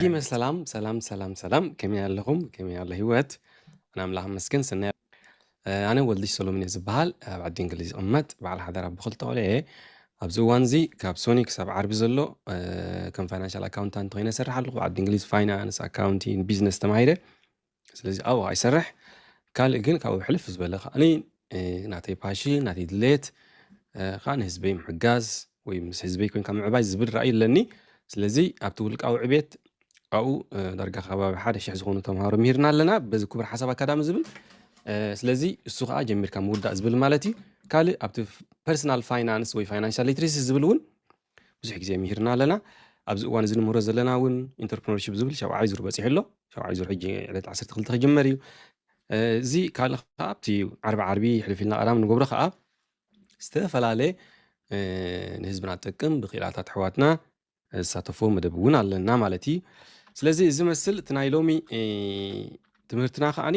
ዲመ ሰላም ሰላም ሰላም ሰላም፣ ከመይ ኣለኹም? ከመይ ኣሎ ህይወት? ኣነ ኣምላኽ ይመስገን ሰናይ። ኣነ ወልድሽ ሰሎሞን እየ ዝበሃል። ኣብ ዓዲ እንግሊዝ ይቕመጥ፣ በዓል ሓዳር፣ ኣቦ ክልተ ቆልዑ እየ። ኣብዚ እዋን እዚ ካብ ሶኒ ክሳብ ዓርቢ ዘሎ ከም ፋይናንሻል ኣካውንታንት ኮይነ እሰርሕ ኣለኹ። ኣብ ዓዲ እንግሊዝ ፋይናንስ፣ ኣካውንቲንግ፣ ቢዝነስ ተማሂረ። ስለዚ ኣብኡ ይሰርሕ። ካልእ ግን ካብኡ ሕልፍ ዝበለ ከዓኒ ናተይ ፓሽን፣ ናተይ ድሌት ከዓ ንህዝበይ ምሕጋዝ ወይ ምስ ህዝበይ ኮይንካ ምዕባይ ዝብል ራእይ ኣለኒ። ስለዚ ኣብቲ ውልቃዊ ዕቤት ኣብኡ ዳርጋ ከባቢ ሓደ ሽሕ ዝኾኑ ተምሃሮ ምሂርና ኣለና በዚ ክቡር ሓሳብ ኣካዳሚ ዝብል። ስለዚ እሱ ከዓ ጀሚርካ ምውዳእ ዝብል ማለት እዩ። ካልእ ኣብቲ ፐርሰናል ፋይናንስ ወይ ፋይናንሻል ሊትሬሲ ዝብል እውን ብዙሕ ግዜ ምሂርና ኣለና። ኣብዚ እዋን እዚ ንምህሮ ዘለና እውን ኢንተርፕረነርሺፕ ዝብል ሻብዓይ ዙር በፂሑ ኣሎ። ሻብዓይ ዙር ሕጂ ዕለት ዓሰርተ ክልተ ክጅመር እዩ። እዚ ካልእ ከዓ ኣብቲ ዓርቢ ዓርቢ ሕልፍ ኢልና ቀዳም ንገብሮ ከዓ ዝተፈላለየ ንህዝብና ዝጠቅም ብክኢላታት ኣሕዋትና ዝሳተፎ መደብ እውን ኣለና ማለት እዩ። ስለዚ እዚ መስል እቲ ናይ ሎሚ ትምህርትና ከዓኒ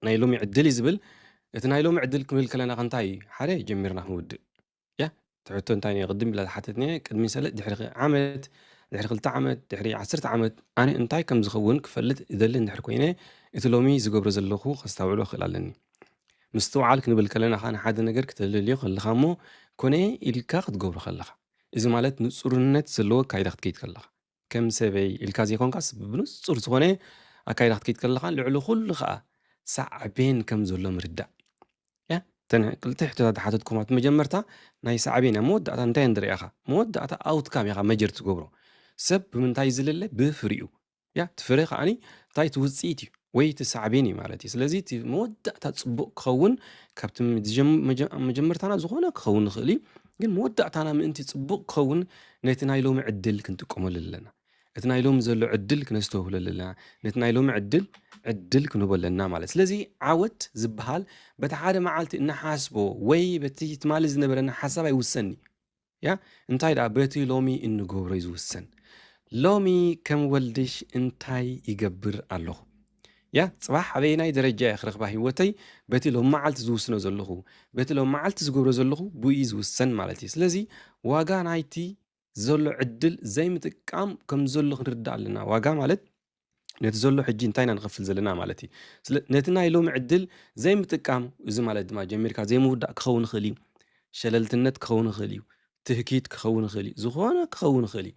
ናይ ሎሚ ዕድል እዩ ዝብል። እቲ ናይ ሎሚ ዕድል ክንብል ከለና ከንታይ እዩ? ሓደ ጀሚርና ክንውድእ እያ። ትሕቶ እንታይ ነየ ቅድም ኢላ ዝሓተትኒ ቅድሚ ሰለ ድሕሪ ዓመት ድሕሪ ክልተ ዓመት ድሕሪ ዓሰርተ ዓመት ኣነ እንታይ ከም ዝኸውን ክፈልጥ ይደሊ እንድሕር ኮይነ እቲ ሎሚ ዝገብሮ ዘለኹ ከስታውዕሎ ክእል ኣለኒ። ምስትውዓል ክንብል ከለና ከዓ ንሓደ ነገር ክተለልዮ ከለኻ እሞ ኮነ ኢልካ ክትገብሮ ከለኻ፣ እዚ ማለት ንፁርነት ዘለዎ ኣካይዳ ክትከይድ ከለኻ፣ ከም ሰበይ ኢልካ ዘይኮንካስ ብንፁር ዝኾነ ኣካይዳ ክትከይድ ከለኻ ልዕሊ ኩሉ ከዓ ሳዕቤን ከም ዘሎ ምርዳእ። እተን ክልተ ሕቶታት ዝሓተትኩም ኣብቲ መጀመርታ ናይ ሳዕቤን ኣብ መወዳእታ እንታይ ንርኢኻ? መወዳእታ ኣውትካም ኢኻ መጀር ትገብሮ። ሰብ ብምንታይ ዝልለ? ብፍሪኡ። ያ ትፍረ ከዓኒ እንታይ እቲ ውፅኢት እዩ ወይ እቲ ሳዕቤን እዩ ማለት እዩ። ስለዚ እቲ መወዳእታ ፅቡቕ ክኸውን ካብቲ መጀመርታና ዝኾነ ክኸውን ይኽእል እዩ፣ ግን መወዳእታና ምእንቲ ፅቡቕ ክኸውን ነቲ ናይ ሎሚ ዕድል ክንጥቀመሉ ኣለና። እቲ ናይ ሎሚ ዘሎ ዕድል ክነስተውህለሉ ኣለና። ነቲ ናይ ሎሚ ዕድል ዕድል ክንህቦ ኣለና ማለት። ስለዚ ዓወት ዝበሃል በቲ ሓደ መዓልቲ እንሓስቦ ወይ በቲ ትማሊ ዝነበረና ሓሳብ ኣይውሰን እዩ። ያ እንታይ ደኣ በቲ ሎሚ እንገብሮ እዩ ዝውሰን። ሎሚ ከም ወልድሽ እንታይ ይገብር ኣለኹ? ያ ጽባሕ ኣበየናይ ደረጃ እየ ክረኽባ ህይወተይ በቲ ሎም መዓልቲ ዝውስኖ ዘለኹ፣ በቲ ሎም መዓልቲ ዝገብሮ ዘለኹ ብኡ እዩ ዝውሰን ማለት እዩ። ስለዚ ዋጋ ናይቲ ዘሎ ዕድል ዘይምጥቃም ከም ዘሎ ክንርዳእ ኣለና። ዋጋ ማለት ነቲ ዘሎ ሕጂ እንታይ ኢና ንኸፍል ዘለና ማለት እዩ። ነቲ ናይ ሎሚ ዕድል ዘይምጥቃም፣ እዚ ማለት ድማ ጀሚርካ ዘይምውዳእ ክኸውን ይኽእል እዩ፣ ሸለልትነት ክኸውን ይኽእል እዩ፣ ትህኪት ክኸውን ይኽእል እዩ፣ ዝኾነ ክኸውን ይኽእል እዩ።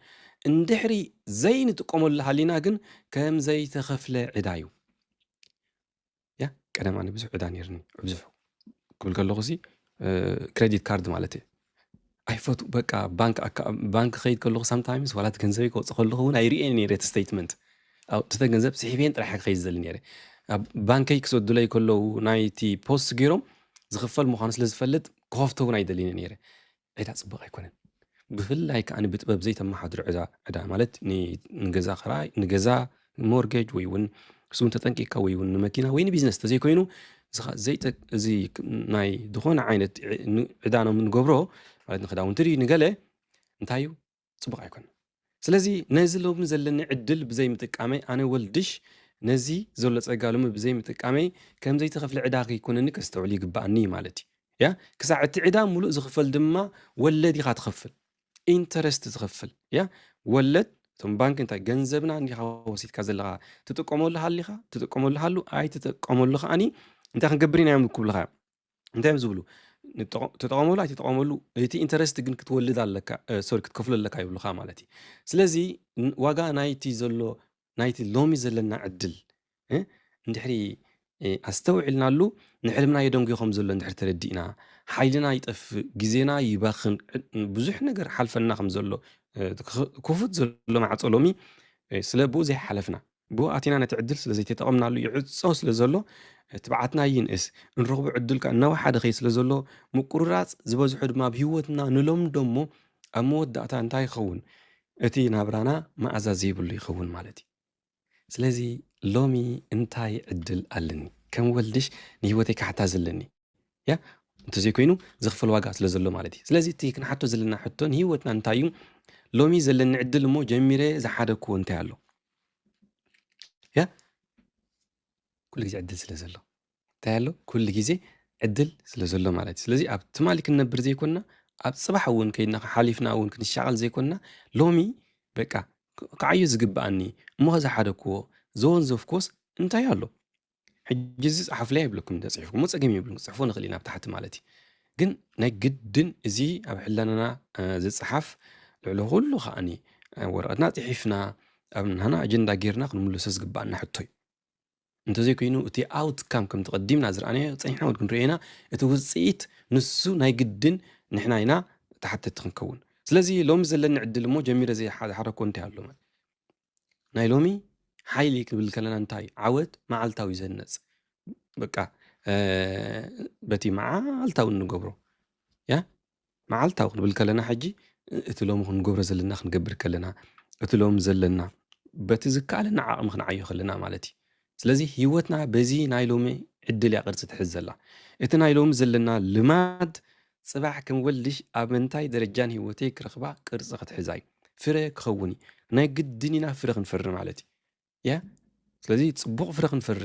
እንድሕሪ ዘይንጥቀመሉ ሃሊና ግን ከም ዘይተኸፍለ ዕዳ እዩ። ያ ቀደም ኣነ ብዙሕ ዕዳ ነይርኒ፣ ብዙሕ ክብል ከለኹ ሲ ክሬዲት ካርድ ማለት እየ። ኣይፈቱ በቃ ባንክ ኣካ- ባንክ ከይድ ከለኹ ሳምታይምስ ዋላ እቲ ገንዘበይ ከውፅእ ከለኹ እውን ኣይርእየን ነይረ እቲ ስቴትመንት። ኣብቲ ገንዘብ ስሒበን ጥራሕ ክኸይድ ዝደሊ ነይረ። ኣብ ባንከይ ክሰዱለይ ከለዉ ናይቲ ፖስት ገይሮም ዝኽፈል ምዃኑ ስለ ዝፈልጥ ክኸፍቶ እውን ኣይደልን ነይረ። ዕዳ ፅቡቕ ኣይኮነን። ብፍላይ ከዓ ብጥበብ ዘይተመሓድሮ ዕዳ ዕዳ ማለት ን- ንገዛ ክራይ ንገዛ ሞርጌጅ ወይ እውን እሱን ተጠንቂቅካ ወይ እውን ንመኪና ወይ ንቢዝነስ ተዘይኮይኑ እዚ ኸ- ዘይጠቅ- እዚ ናይ ዝኾነ ዓይነት ዕ- ን- ዕዳ ነው የምንገብሮ ማለት ንክዳውንቲ ድዩ ንገለ እንታይ እዩ ፅቡቅ ኣይኮነን። ስለዚ ነዚ ሎሚ ዘለኒ ዕድል ብዘይምጥቃመይ ኣነ ወልድሽ ነዚ ዘሎ ፀጋ ሎሚ ብዘይምጥቃመይ ከም ዘይተኸፍለ ዕዳ ከይኮነኒ ከስተውዕል ይግባኣኒ ማለት እዩ። ያ ክሳዕ እቲ ዕዳ ሙሉእ ዝኽፈል ድማ ወለድ ኢኻ ትኸፍል፣ ኢንተረስት ትኸፍል። ያ ወለድ እቶም ባንክ እንታይ ገንዘብና እንዲኻ ወሲድካ ዘለኻ ትጥቀመሉ ሃሊኻ ትጥቀመሉ ሃሉ ኣይትጥቀመሉ ከዓኒ እንታይ ክንገብር ኢና እዮም ክብልኻ እዮም። እንታይ እዮም ዝብሉ? ንጠቐ- ተጠቐመሉ ኣይትጠቐመሉ እቲ ኢንተረስት ግን ክትወልድ ኣለካ ሶሪ ክትከፍሎ ኣለካ ይብሉኻ ማለት እዩ። ስለዚ ን- ዋጋ ናይቲ ዘሎ ናይቲ ሎሚ ዘለና ዕድል እ፣ እንድሕሪ እ፣ ኣስተውዒልናሉ ንሕልምና የደንጉዮ ከም ዘሎ እንድሕር ተረዲእና ሓይልና ይጠፍእ ግዜና ይባኽን ዕ- ብዙሕ ነገር ሓልፈና ከም ዘሎ እ፣ ክኽ- ክፉት ዘሎ ማዕፆ ሎሚ እ፣ ስለ ብኡ ዘይሓለፍና ብኡ ኣቲና ነቲ ዕድል ስለ ዘይተጠቐምናሉ ይዕፆ ስለ ዘሎ እ፣ ትብዓትና ይንእስ እንረኽቦ ዕድል ከዓ እናወሓደ ከይ ስለ ዘሎ ምቁርራፅ ዝበዝሑ ድማ ኣብ ህይወትና ንለምዶ እሞ ኣብ መወዳእታ እንታይ ይኸውን እቲ ናብራና መኣዛ ዘይብሉ ይኸውን ማለት እዩ። ስለዚ ሎሚ እንታይ ዕድል ኣለኒ ከም ወልድሽ ንህይወተይ ካሕታ ዘለኒ ያ እንተዘይኮይኑ ዝኽፈል ዋጋ ስለ ዘሎ ማለት እዩ። ስለዚ እቲ ክንሓቶ ዘለና ሕቶ ንህይወትና እንታይ እዩ ሎሚ ዘለኒ ዕድል እሞ ጀሚረ ዝሓደግኩዎ እንታይ ኣሎ ያ ኩሉ ግዜ ዕድል ስለ ዘሎ እንታይ ኣሎ ኩሉ ግዜ ዕድል ስለ ዘሎ ማለት እዩ። ስለዚ ኣብ ትማሊ ክንነብር ዘይኮንና ኣብ ፅባሕ እውን ከይድና ሓሊፍና እውን ክንሻቐል ዘይኮንና ሎሚ በቃ፣ ክ-፣ ክዓዮ ዝግብኣኒ፣ እሞ ከዝሓደክዎ፣ ዘወንዘፍክዎስ እንታይ ኣሎ? ሕጂ እዚ ጸሓፉለይ ኣይብለኩም፣ እንተ ጽሒፍኩሞ ጸገም የብሉን፣ ክጽሕፎ ንኽእል ኢና ኣብ ታሕቲ ማለት እዩ። ግን ናይ ግድን እዚ ኣብ ሕለናና፣ እ፣ ዝጸሓፍ፣ ልዕሊ ኩሉ ከኣኒ፣ እ፣ ወረቐትና ጽሒፍና፣ ኣብ ናህና ኣጀንዳ ጌርና ክንምልሶ ዝግብኣና ሕቶ እዩ። እንተዘይኮይኑ እቲ ኣውትካም ከምቲ ቀዲምና ዝረኣናዮ ጸኒሕና እውን ክንርእዮ ኢና፣ እቲ ውጽኢት ንሱ ናይ ግድን ንሕና ኢና ተሓተቲ ክንከውን። ስለዚ ሎሚ ዘለኒ ዕድል እሞ ጀሚረ ዘይሓደኮ እንታይ ኣሎ ማለት? ናይ ሎሚ ሓይሊ ክንብል ከለና እንታይ? ዓወት መዓልታዊ ዘነጽ። በቃ፣ እ፣ በቲ መዓልታዊ እንገብሮ። ያ? መዓልታዊ ክንብል ከለና ሕጂ፣ እቲ ሎሚ ክንገብሮ ዘለና ክንገብር ከለና፣ እቲ ሎሚ ዘለና፣ በቲ ዝከኣለና ዓቕሚ ክንዓዮ ከለና ማለት እዩ። ስለዚ ህይወትና በዚ ናይ ሎሚ ዕድል እያ ቅርጺ ትሕዝ ዘላ። እቲ ናይ ሎሚ ዘለና ልማድ ጽባሕ ከም ወልሽ ኣብ ምንታይ ደረጃን ህይወተይ ክረኽባ ቅርጺ ክትሕዛ እዩ። ፍረ ክኸውን እዩ። ናይ ግድን ኢና ፍረ ክንፈሪ ማለት እዩ። ያ? ስለዚ ጽቡቕ ፍረ ክንፈሪ፣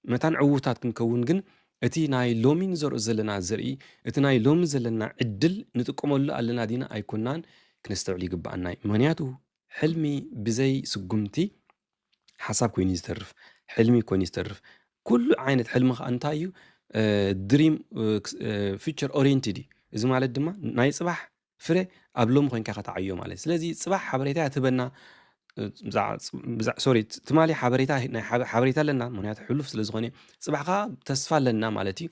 መታን ዕዉታት ክንከውን ግን እቲ ናይ ሎሚ ንዘርኦ ዘለና ዘርኢ፣ እቲ ናይ ሎሚ ዘለና ዕድል ንጥቀመሉ ኣለና ዲና ኣይኮናን ክነስተውዕል ይግብኣና እዩ። ምኽንያቱ ሕልሚ ብዘይ ስጉምቲ ሓሳብ ኮይኑ እዩ ዝተርፍ፣ ሕልሚ ኮይኑ እዩ ዝተርፍ። ኩሉ ዓይነት ሕልሚ ከኣ እንታይ እዩ? እ፣ ድሪም፣ እ፣ ክስ-፣ እ፣ ፊውቸር ኦሪየንትድ እዩ። እዚ ማለት ድማ ናይ ጽባሕ ፍረ ኣብ ሎሚ ኮይንካ ኢኻ ተዓዮ ማለት እዩ። ስለዚ ጽባሕ ሓበሬታ እያ ትህበና፣ እ፣ ብዛዕ-፣ ብዛዕ-፣ ሶሪ፣ ትማሊ ሓበሬታ፣ ናይ ሓበ-፣ ሓበሬታ ኣለና፣ ምኽንያቱ ሕሉፍ ስለ ዝኾነ፣ ጽባሕ ከኣ ተስፋ ኣለና ማለት እዩ።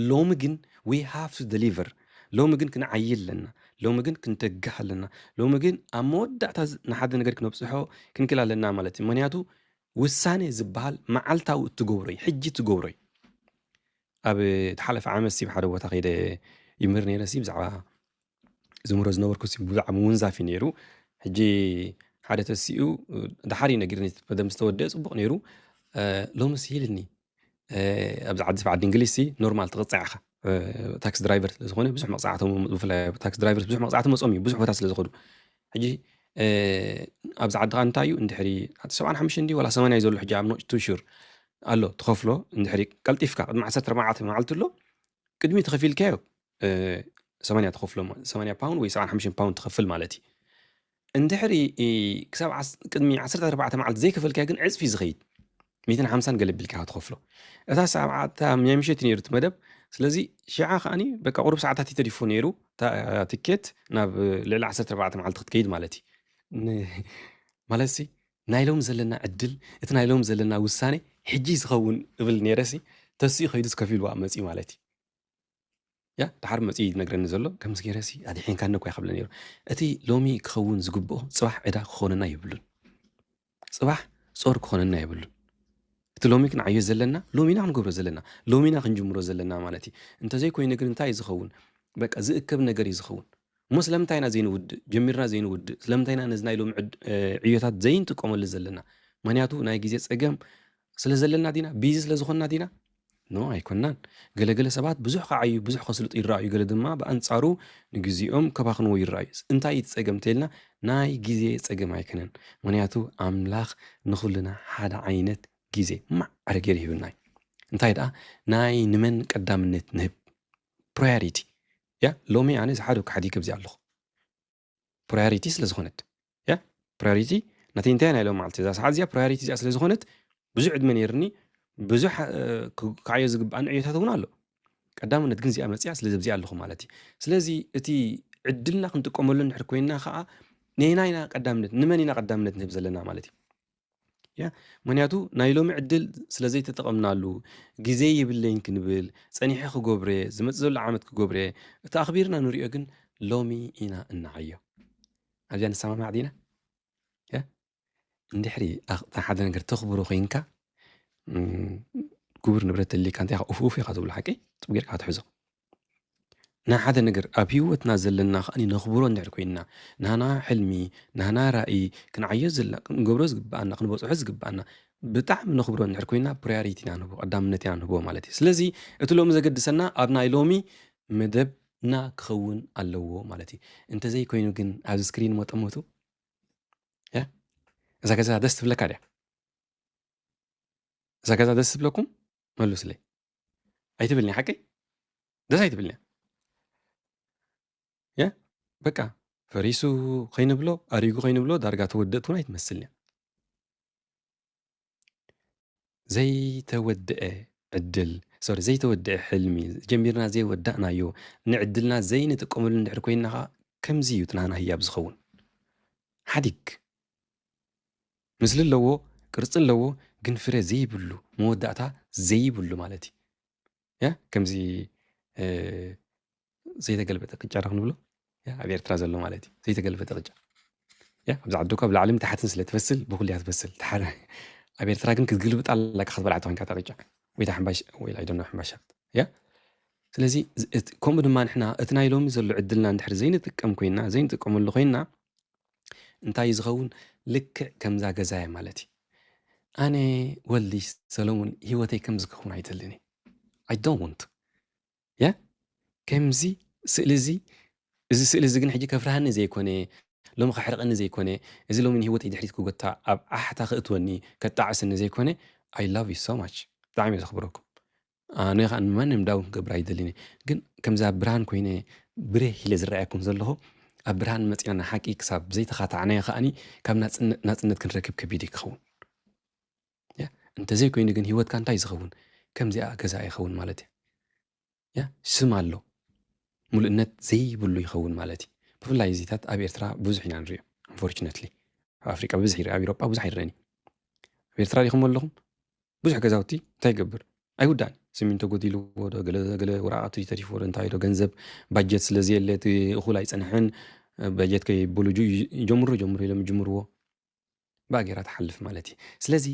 ሎሚ ግን we have to deliver። ሎሚ ግን ክንዓዪ ኣለና። ሎሚ ግን ክንተግህ ኣለና። ሎሚ ግን ኣብ መወዳእታ ዝ-፣ ንሓደ ነገር ክነብጽሖ ክንክእል ኣለና ማለት እዩ። ምኽንያቱ ውሳኔ ዝበሃል መዓልታዊ እትገብሮ እዩ፣ ሕጂ እትገብሮ እዩ። ኣብ እተሓለፈ ዓመት ሲ፣ ሓደ ቦታ ከይደ ይምህር ነይረ ሲ፣ ብዛዕባ ዝምህሮ ዝነበርኩ ሲ፣ ብዛዕባ ምውንዛፍ እዩ ነይሩ። ሕጂ ሓደ ተሲኡ፣ ደሓር እዩ ነጊርኒ፣ በደንብ ዝተወደአ ጽቡቕ ነይሩ። እ፣ ሎምስ ኢልኒ፣ እ፣ ኣብዚ ዓዲ፣ ኣብ ዓዲ እንግሊዝ ሲ፣ ኖርማል ትቕጻዕ ኢኻ። እ፣ ታክሲ ድራይቨር ስለ ዝኾነ ብዙሕ መቕጻዕቶም፣ ብፍላይ ታክሲ ድራይቨር ብዙሕ መቕጻዕቲ መጾም እዩ፣ ብዙሕ ቦታ ስለ ዝኸዱ። ሕጂ፣ እ፣ ኣብዚ ዓዲ ከኣ እንታይ እዩ፣ እንድሕሪ ሰብዓን ሓሙሽተን ድዩ ዋላ ሰማንያ እዩ ዘሎ፣ ሕጂ I'm not too sure ኣሎ ትኸፍሎ። እንድሕሪ ቀልጢፍካ ቅድሚ ዓሰርተ ኣርባዕተ መዓልቲ ኣሎ፣ ቅድሚ ተኸፊልካዮ፣ እ፣ ሰማንያ ትኸፍሎ ማ-፣ ሰማንያ ፓውንድ ወይ ሰብዓን ሓሙሽተን ፓውንድ ትኸፍል ማለት እዩ። እንድሕሪ፣ እ፣ ክሳብ ዓስ-፣ ቅድሚ ዓሰርተ ኣርባዕተ መዓልቲ ዘይከፈልካዮ ግን ዕጽፊ ዝኸይድ፣ ሚእትን ሓምሳን ገለ ቢልካ ትኸፍሎ። እታ ሰዓት፣ እታ ናይ ምሸት ነይሩ እቲ መደብ። ስለዚ ሽዓ ከኣኒ በቃ ቁሩብ ሰዓታት እዩ ተሪፎ ነይሩ፣ እታ ትኬት ናብ ልዕሊ ዓሰርተ ኣርባዕተ መዓልቲ ክትከይድ ማለት እዩ። ን-፣ ማለት ሲ፣ ናይ ሎም ዘለና ዕድል፣ እቲ ናይ ሎም ዘለና ውሳኔ ሕጂ ዝኸውን እብል ነይረ ሲ፣ ተሲኡ ከይዱ ከፊልዋ መጺኡ ማለት እዩ። ያ፣ ድሓር መጺኡ ይነግረኒ ዘሎ፣ ከምዚ ገይረ ሲ ኣድሒንካኒ እኮ ይኸብለ ነይሩ። እቲ ሎሚ ክኸውን ዝግብኦ ጽባሕ ዕዳ ክኾነና የብሉን። ጽባሕ ጾር ክኾነና የብሉን። እቲ ሎሚ ክንዓዮ ዘለና፣ ሎሚና ክንገብሮ ዘለና፣ ሎሚና ክንጅምሮ ዘለና ማለት እዩ። እንተዘይኮይኑ ግን እንታይ እዩ ዝኸውን? በቃ ዝእከብ ነገር እዩ ዝኸውን። እሞ ስለምንታይ ኢና ዘይንውድእ? ጀሚርና ዘይንውድእ? ስለምንታይ ኢና ነዚ ናይ ሎሚ ዕድ-፣ እ፣ ዕዮታት ዘይንጥቀመሉ ዘለና? ምኽንያቱ ናይ ግዜ ጸገም ስለ ዘለና ዲና? ቢዚ ስለ ዝኾንና ዲና? ኖ፣ ኣይኮናን። ገለገለ ሰባት ብዙሕ ክዓዩ፣ ብዙሕ ከስልጡ ይረኣዩ፣ ገለ ድማ ብኣንጻሩ ንግዜኦም ከባኽንዎ ይረኣዩ። እንታይ እዩ እቲ ጸገም እንተኢልና፣ ናይ ግዜ ጸገም ኣይኮነን። ምኽንያቱ ኣምላኽ ንኹልና ሓደ ዓይነት ግዜ ማዕረ ገይሩ ሂብና እዩ። እንታይ ደኣ፣ ናይ ንመን ቀዳምነት ንህብ? ፕራዮሪቲ። ያ፣ ሎሚ ኣነ ዝሓደ ክሓዲ ከብዚ ኣለኹ። ፕራዮሪቲ ስለ ዝኾነት። ያ፣ ፕራዮሪቲ ናተይ እንታይ ናይ ሎም መዓልቲ፣ እዛ ሰዓት እዚኣ ፕራዮሪቲ እዚኣ ስለ ዝኾነት፣ ብዙሕ ዕድመ ነይርኒ፣ ብዙሕ፣ እ፣ ክ-፣ ክዓዮ ዝግብኣኒ ዕዮታት እውን ኣሎ። ቀዳምነት ግን እዚኣ መጽያ፣ ስለዚ ኣብዚኣ ኣለኹ ማለት እዩ። ስለዚ እቲ ዕድልና ክንጥቀመሉ እንድሕር ኮይንና ኸኣ፣ ነየናይ ኢና ቀዳምነት፣ ንመን ኢና ቀዳምነት ንህብ ዘለና ማለት እዩ። ያ፣ ምኽንያቱ ናይ ሎሚ ዕድል ስለ ዘይተጠቐምናሉ፣ ግዜ የብለይን ክንብል፣ ጸኒሐ ክገብሮ እየ፣ ዝመጽእ ዘሎ ዓመት ክገብሮ እየ፣ እቲ ኣኽቢርና ንሪኦ ግን ሎሚ ኢና እናዓዮ። ኣብዚኣ ንሰማማዕ ዲና? ያ? እንድሕሪ ኣኽ-፣ እታ ሓደ ነገር ተኽብሮ ኮይንካ፣ እም፣ ክቡር ንብረት ተልካ እንታይ ኢኻ ኡፍ ኡፍ ኢኻ ትብሎ፣ ሓቂ? ጽቡቕ ጌርካ ትሕዞ። ናይ ሓደ ነገር ኣብ ህይወትና ዘለና ከኣ ነኽብሮ እንድሕር ኮይንና፣ ናህና ሕልሚ፣ ናህና ራእይ፣ ክንዓዮ ዘለና፣ ክንገብሮ ዝግብኣና፣ ክንበጽሖ ዝግብኣና፣ ብጣዕሚ ነኽብሮ እንድሕር ኮይንና፣ ፕራዮሪቲ ኢና ንህቦ፣ ቀዳምነት ኢና ንህቦ ማለት እዩ። ስለዚ እቲ ሎሚ ዘገድሰና ኣብ ናይ ሎሚ መደብና ክኸውን ኣለዎ ማለት እዩ። እንተዘይኮይኑ ግን ኣብዚ ስክሪን መጠመቱ፣ ያ? እዛ ገዛ ደስ ትብለካ ድያ? እዛ ገዛ ደስ ትብለኩም? መልሱለይ። ኣይትብልኒ ሓቀይ? ደስ ኣይትብልኒ። ያ? በቃ ፈሪሱ ከይንብሎ፣ ኣሪጉ ከይንብሎ፣ ዳርጋ ተወደእት እውን ኣይትመስልን እያ። ዘይተወደአ ዕድል፣ ሶሪ፣ ዘይተወደአ ሕልሚ፣ ጀሚርና ዘይወዳእናዮ፣ ንዕድልና ዘይንጥቀመሉ እንድሕር ኮይንና ኸዓ፣ ከምዚ እዩ እቲ ናህና ህያብ ዝኸውን። ሓዲግ። ምስሊ ኣለዎ፣ ቅርጺ ኣለዎ፣ ግን ፍረ ዘይብሉ፣ መወዳእታ ዘይብሉ ማለት እዩ። ያ፣ ከምዚ፣ እ፣ ዘይተገልበጠ ቅጫ ዶ ክንብሎ? ያ፣ ኣብ ኤርትራ ዘሎ ማለት እዩ። ዘይተገልበጠ ቅጫ። ያ፣ ኣብዚ ዓዲ እኮ ኣብ ላዕልን ታሕትን ስለ ትበስል፣ ብኹሉ እያ ትበስል። ተሓረ-፣ ኣብ ኤርትራ ግን ክትግልብጣ ኣለካ ክትበልዓ ተኾይንካ እታ ቅጫ። ወይ እታ ሕምባሻ፣ ወይ I don't know ሕምባሻ። ያ? ስለዚ፣ እዚ፣ እቲ፣ ከምኡ ድማ ንሕና እቲ ናይ ሎሚ ዘሎ ዕድልና እንድሕር ዘይንጥቀም ኮይና፣ ዘይንጥቀመሉ ኮይና፣ እንታይ እዩ ዝኸውን? ልክዕ ከምዛ ገዛ እያ ማለት እዩ። ኣነ ወልድሽ ሰሎሙን ህይወተይ ከምዚ ክኸውን ኣይደልን እየ። I don't want። ያ? ከምዚ ስእሊ እዚ፣ እዚ ስእሊ እዚ ግን ሕጂ ከፍርሃኒ ዘይኮነ፣ ሎሚ ከሕርቐኒ ዘይኮነ፣ እዚ ሎሚ ንህይወተይ ድሕሪት ክጎታ ኣብ ዓሕታ ከእትወኒ፣ ከጣዕሰኒ ዘይኮነ፣ I love you so much። ብጣዕሚ እየ ዘኽብረኩም። ኣነ ኸኣ ንማንም ዳውን ክገብር ኣይደልን እየ። ግን ከምዚ ኣብ ብርሃን ኮይነ ብሬህ ኢለ ዝረኣየኩም ዘለኹ፣ ኣብ ብርሃን መጺና ንሓቂ ክሳብ ዘይተኻታዕናዮ ከኣኒ ካብ ናጽነ-፣ ናጽነት ክንረክብ ከቢድ እዩ ክኸውን። ያ? እንተዘይኮይኑ ግን ህይወትካ እንታይ ዝኸውን? ከምዚኣ ገዛ ይኸውን ማለት እዩ። ያ? ስም ኣሎ። ሙሉእነት ዘይብሉ ይኸውን ማለት እዩ። ብፍላይ እዚታት ኣብ ኤርትራ ብዙሕ ኢና ንሪኦ። Unfortunately። ኣብ ኣፍሪቃ ብብዝሒ ይርአ፣ ኣብ ኤውሮጳ ብዙሕ ኣይረኣን እዩ። ኣብ ኤርትራ ሪኢኹም ኣለኹም? ብዙሕ ገዛውቲ እንታይ ይገብር? ኣይውዳእን። ሲሚንቶ ጎዲልዎ ዶ፣ ገለ፣ ገለ ወረቓቕቲ ተሪፍዎ ዶ፣ እንታይ ዶ፣ ገንዘብ ባጀት ስለ ዘየለ እቲ እኹል ኣይጸንሕን፣ ባጀት ከይብሉ ጁ-፣ ይጀምሩ፣ ይጀምሩ ኢሎም ይጅምርዎ። ብኣ ገይራ ትሓልፍ ማለት እዩ። ስለዚ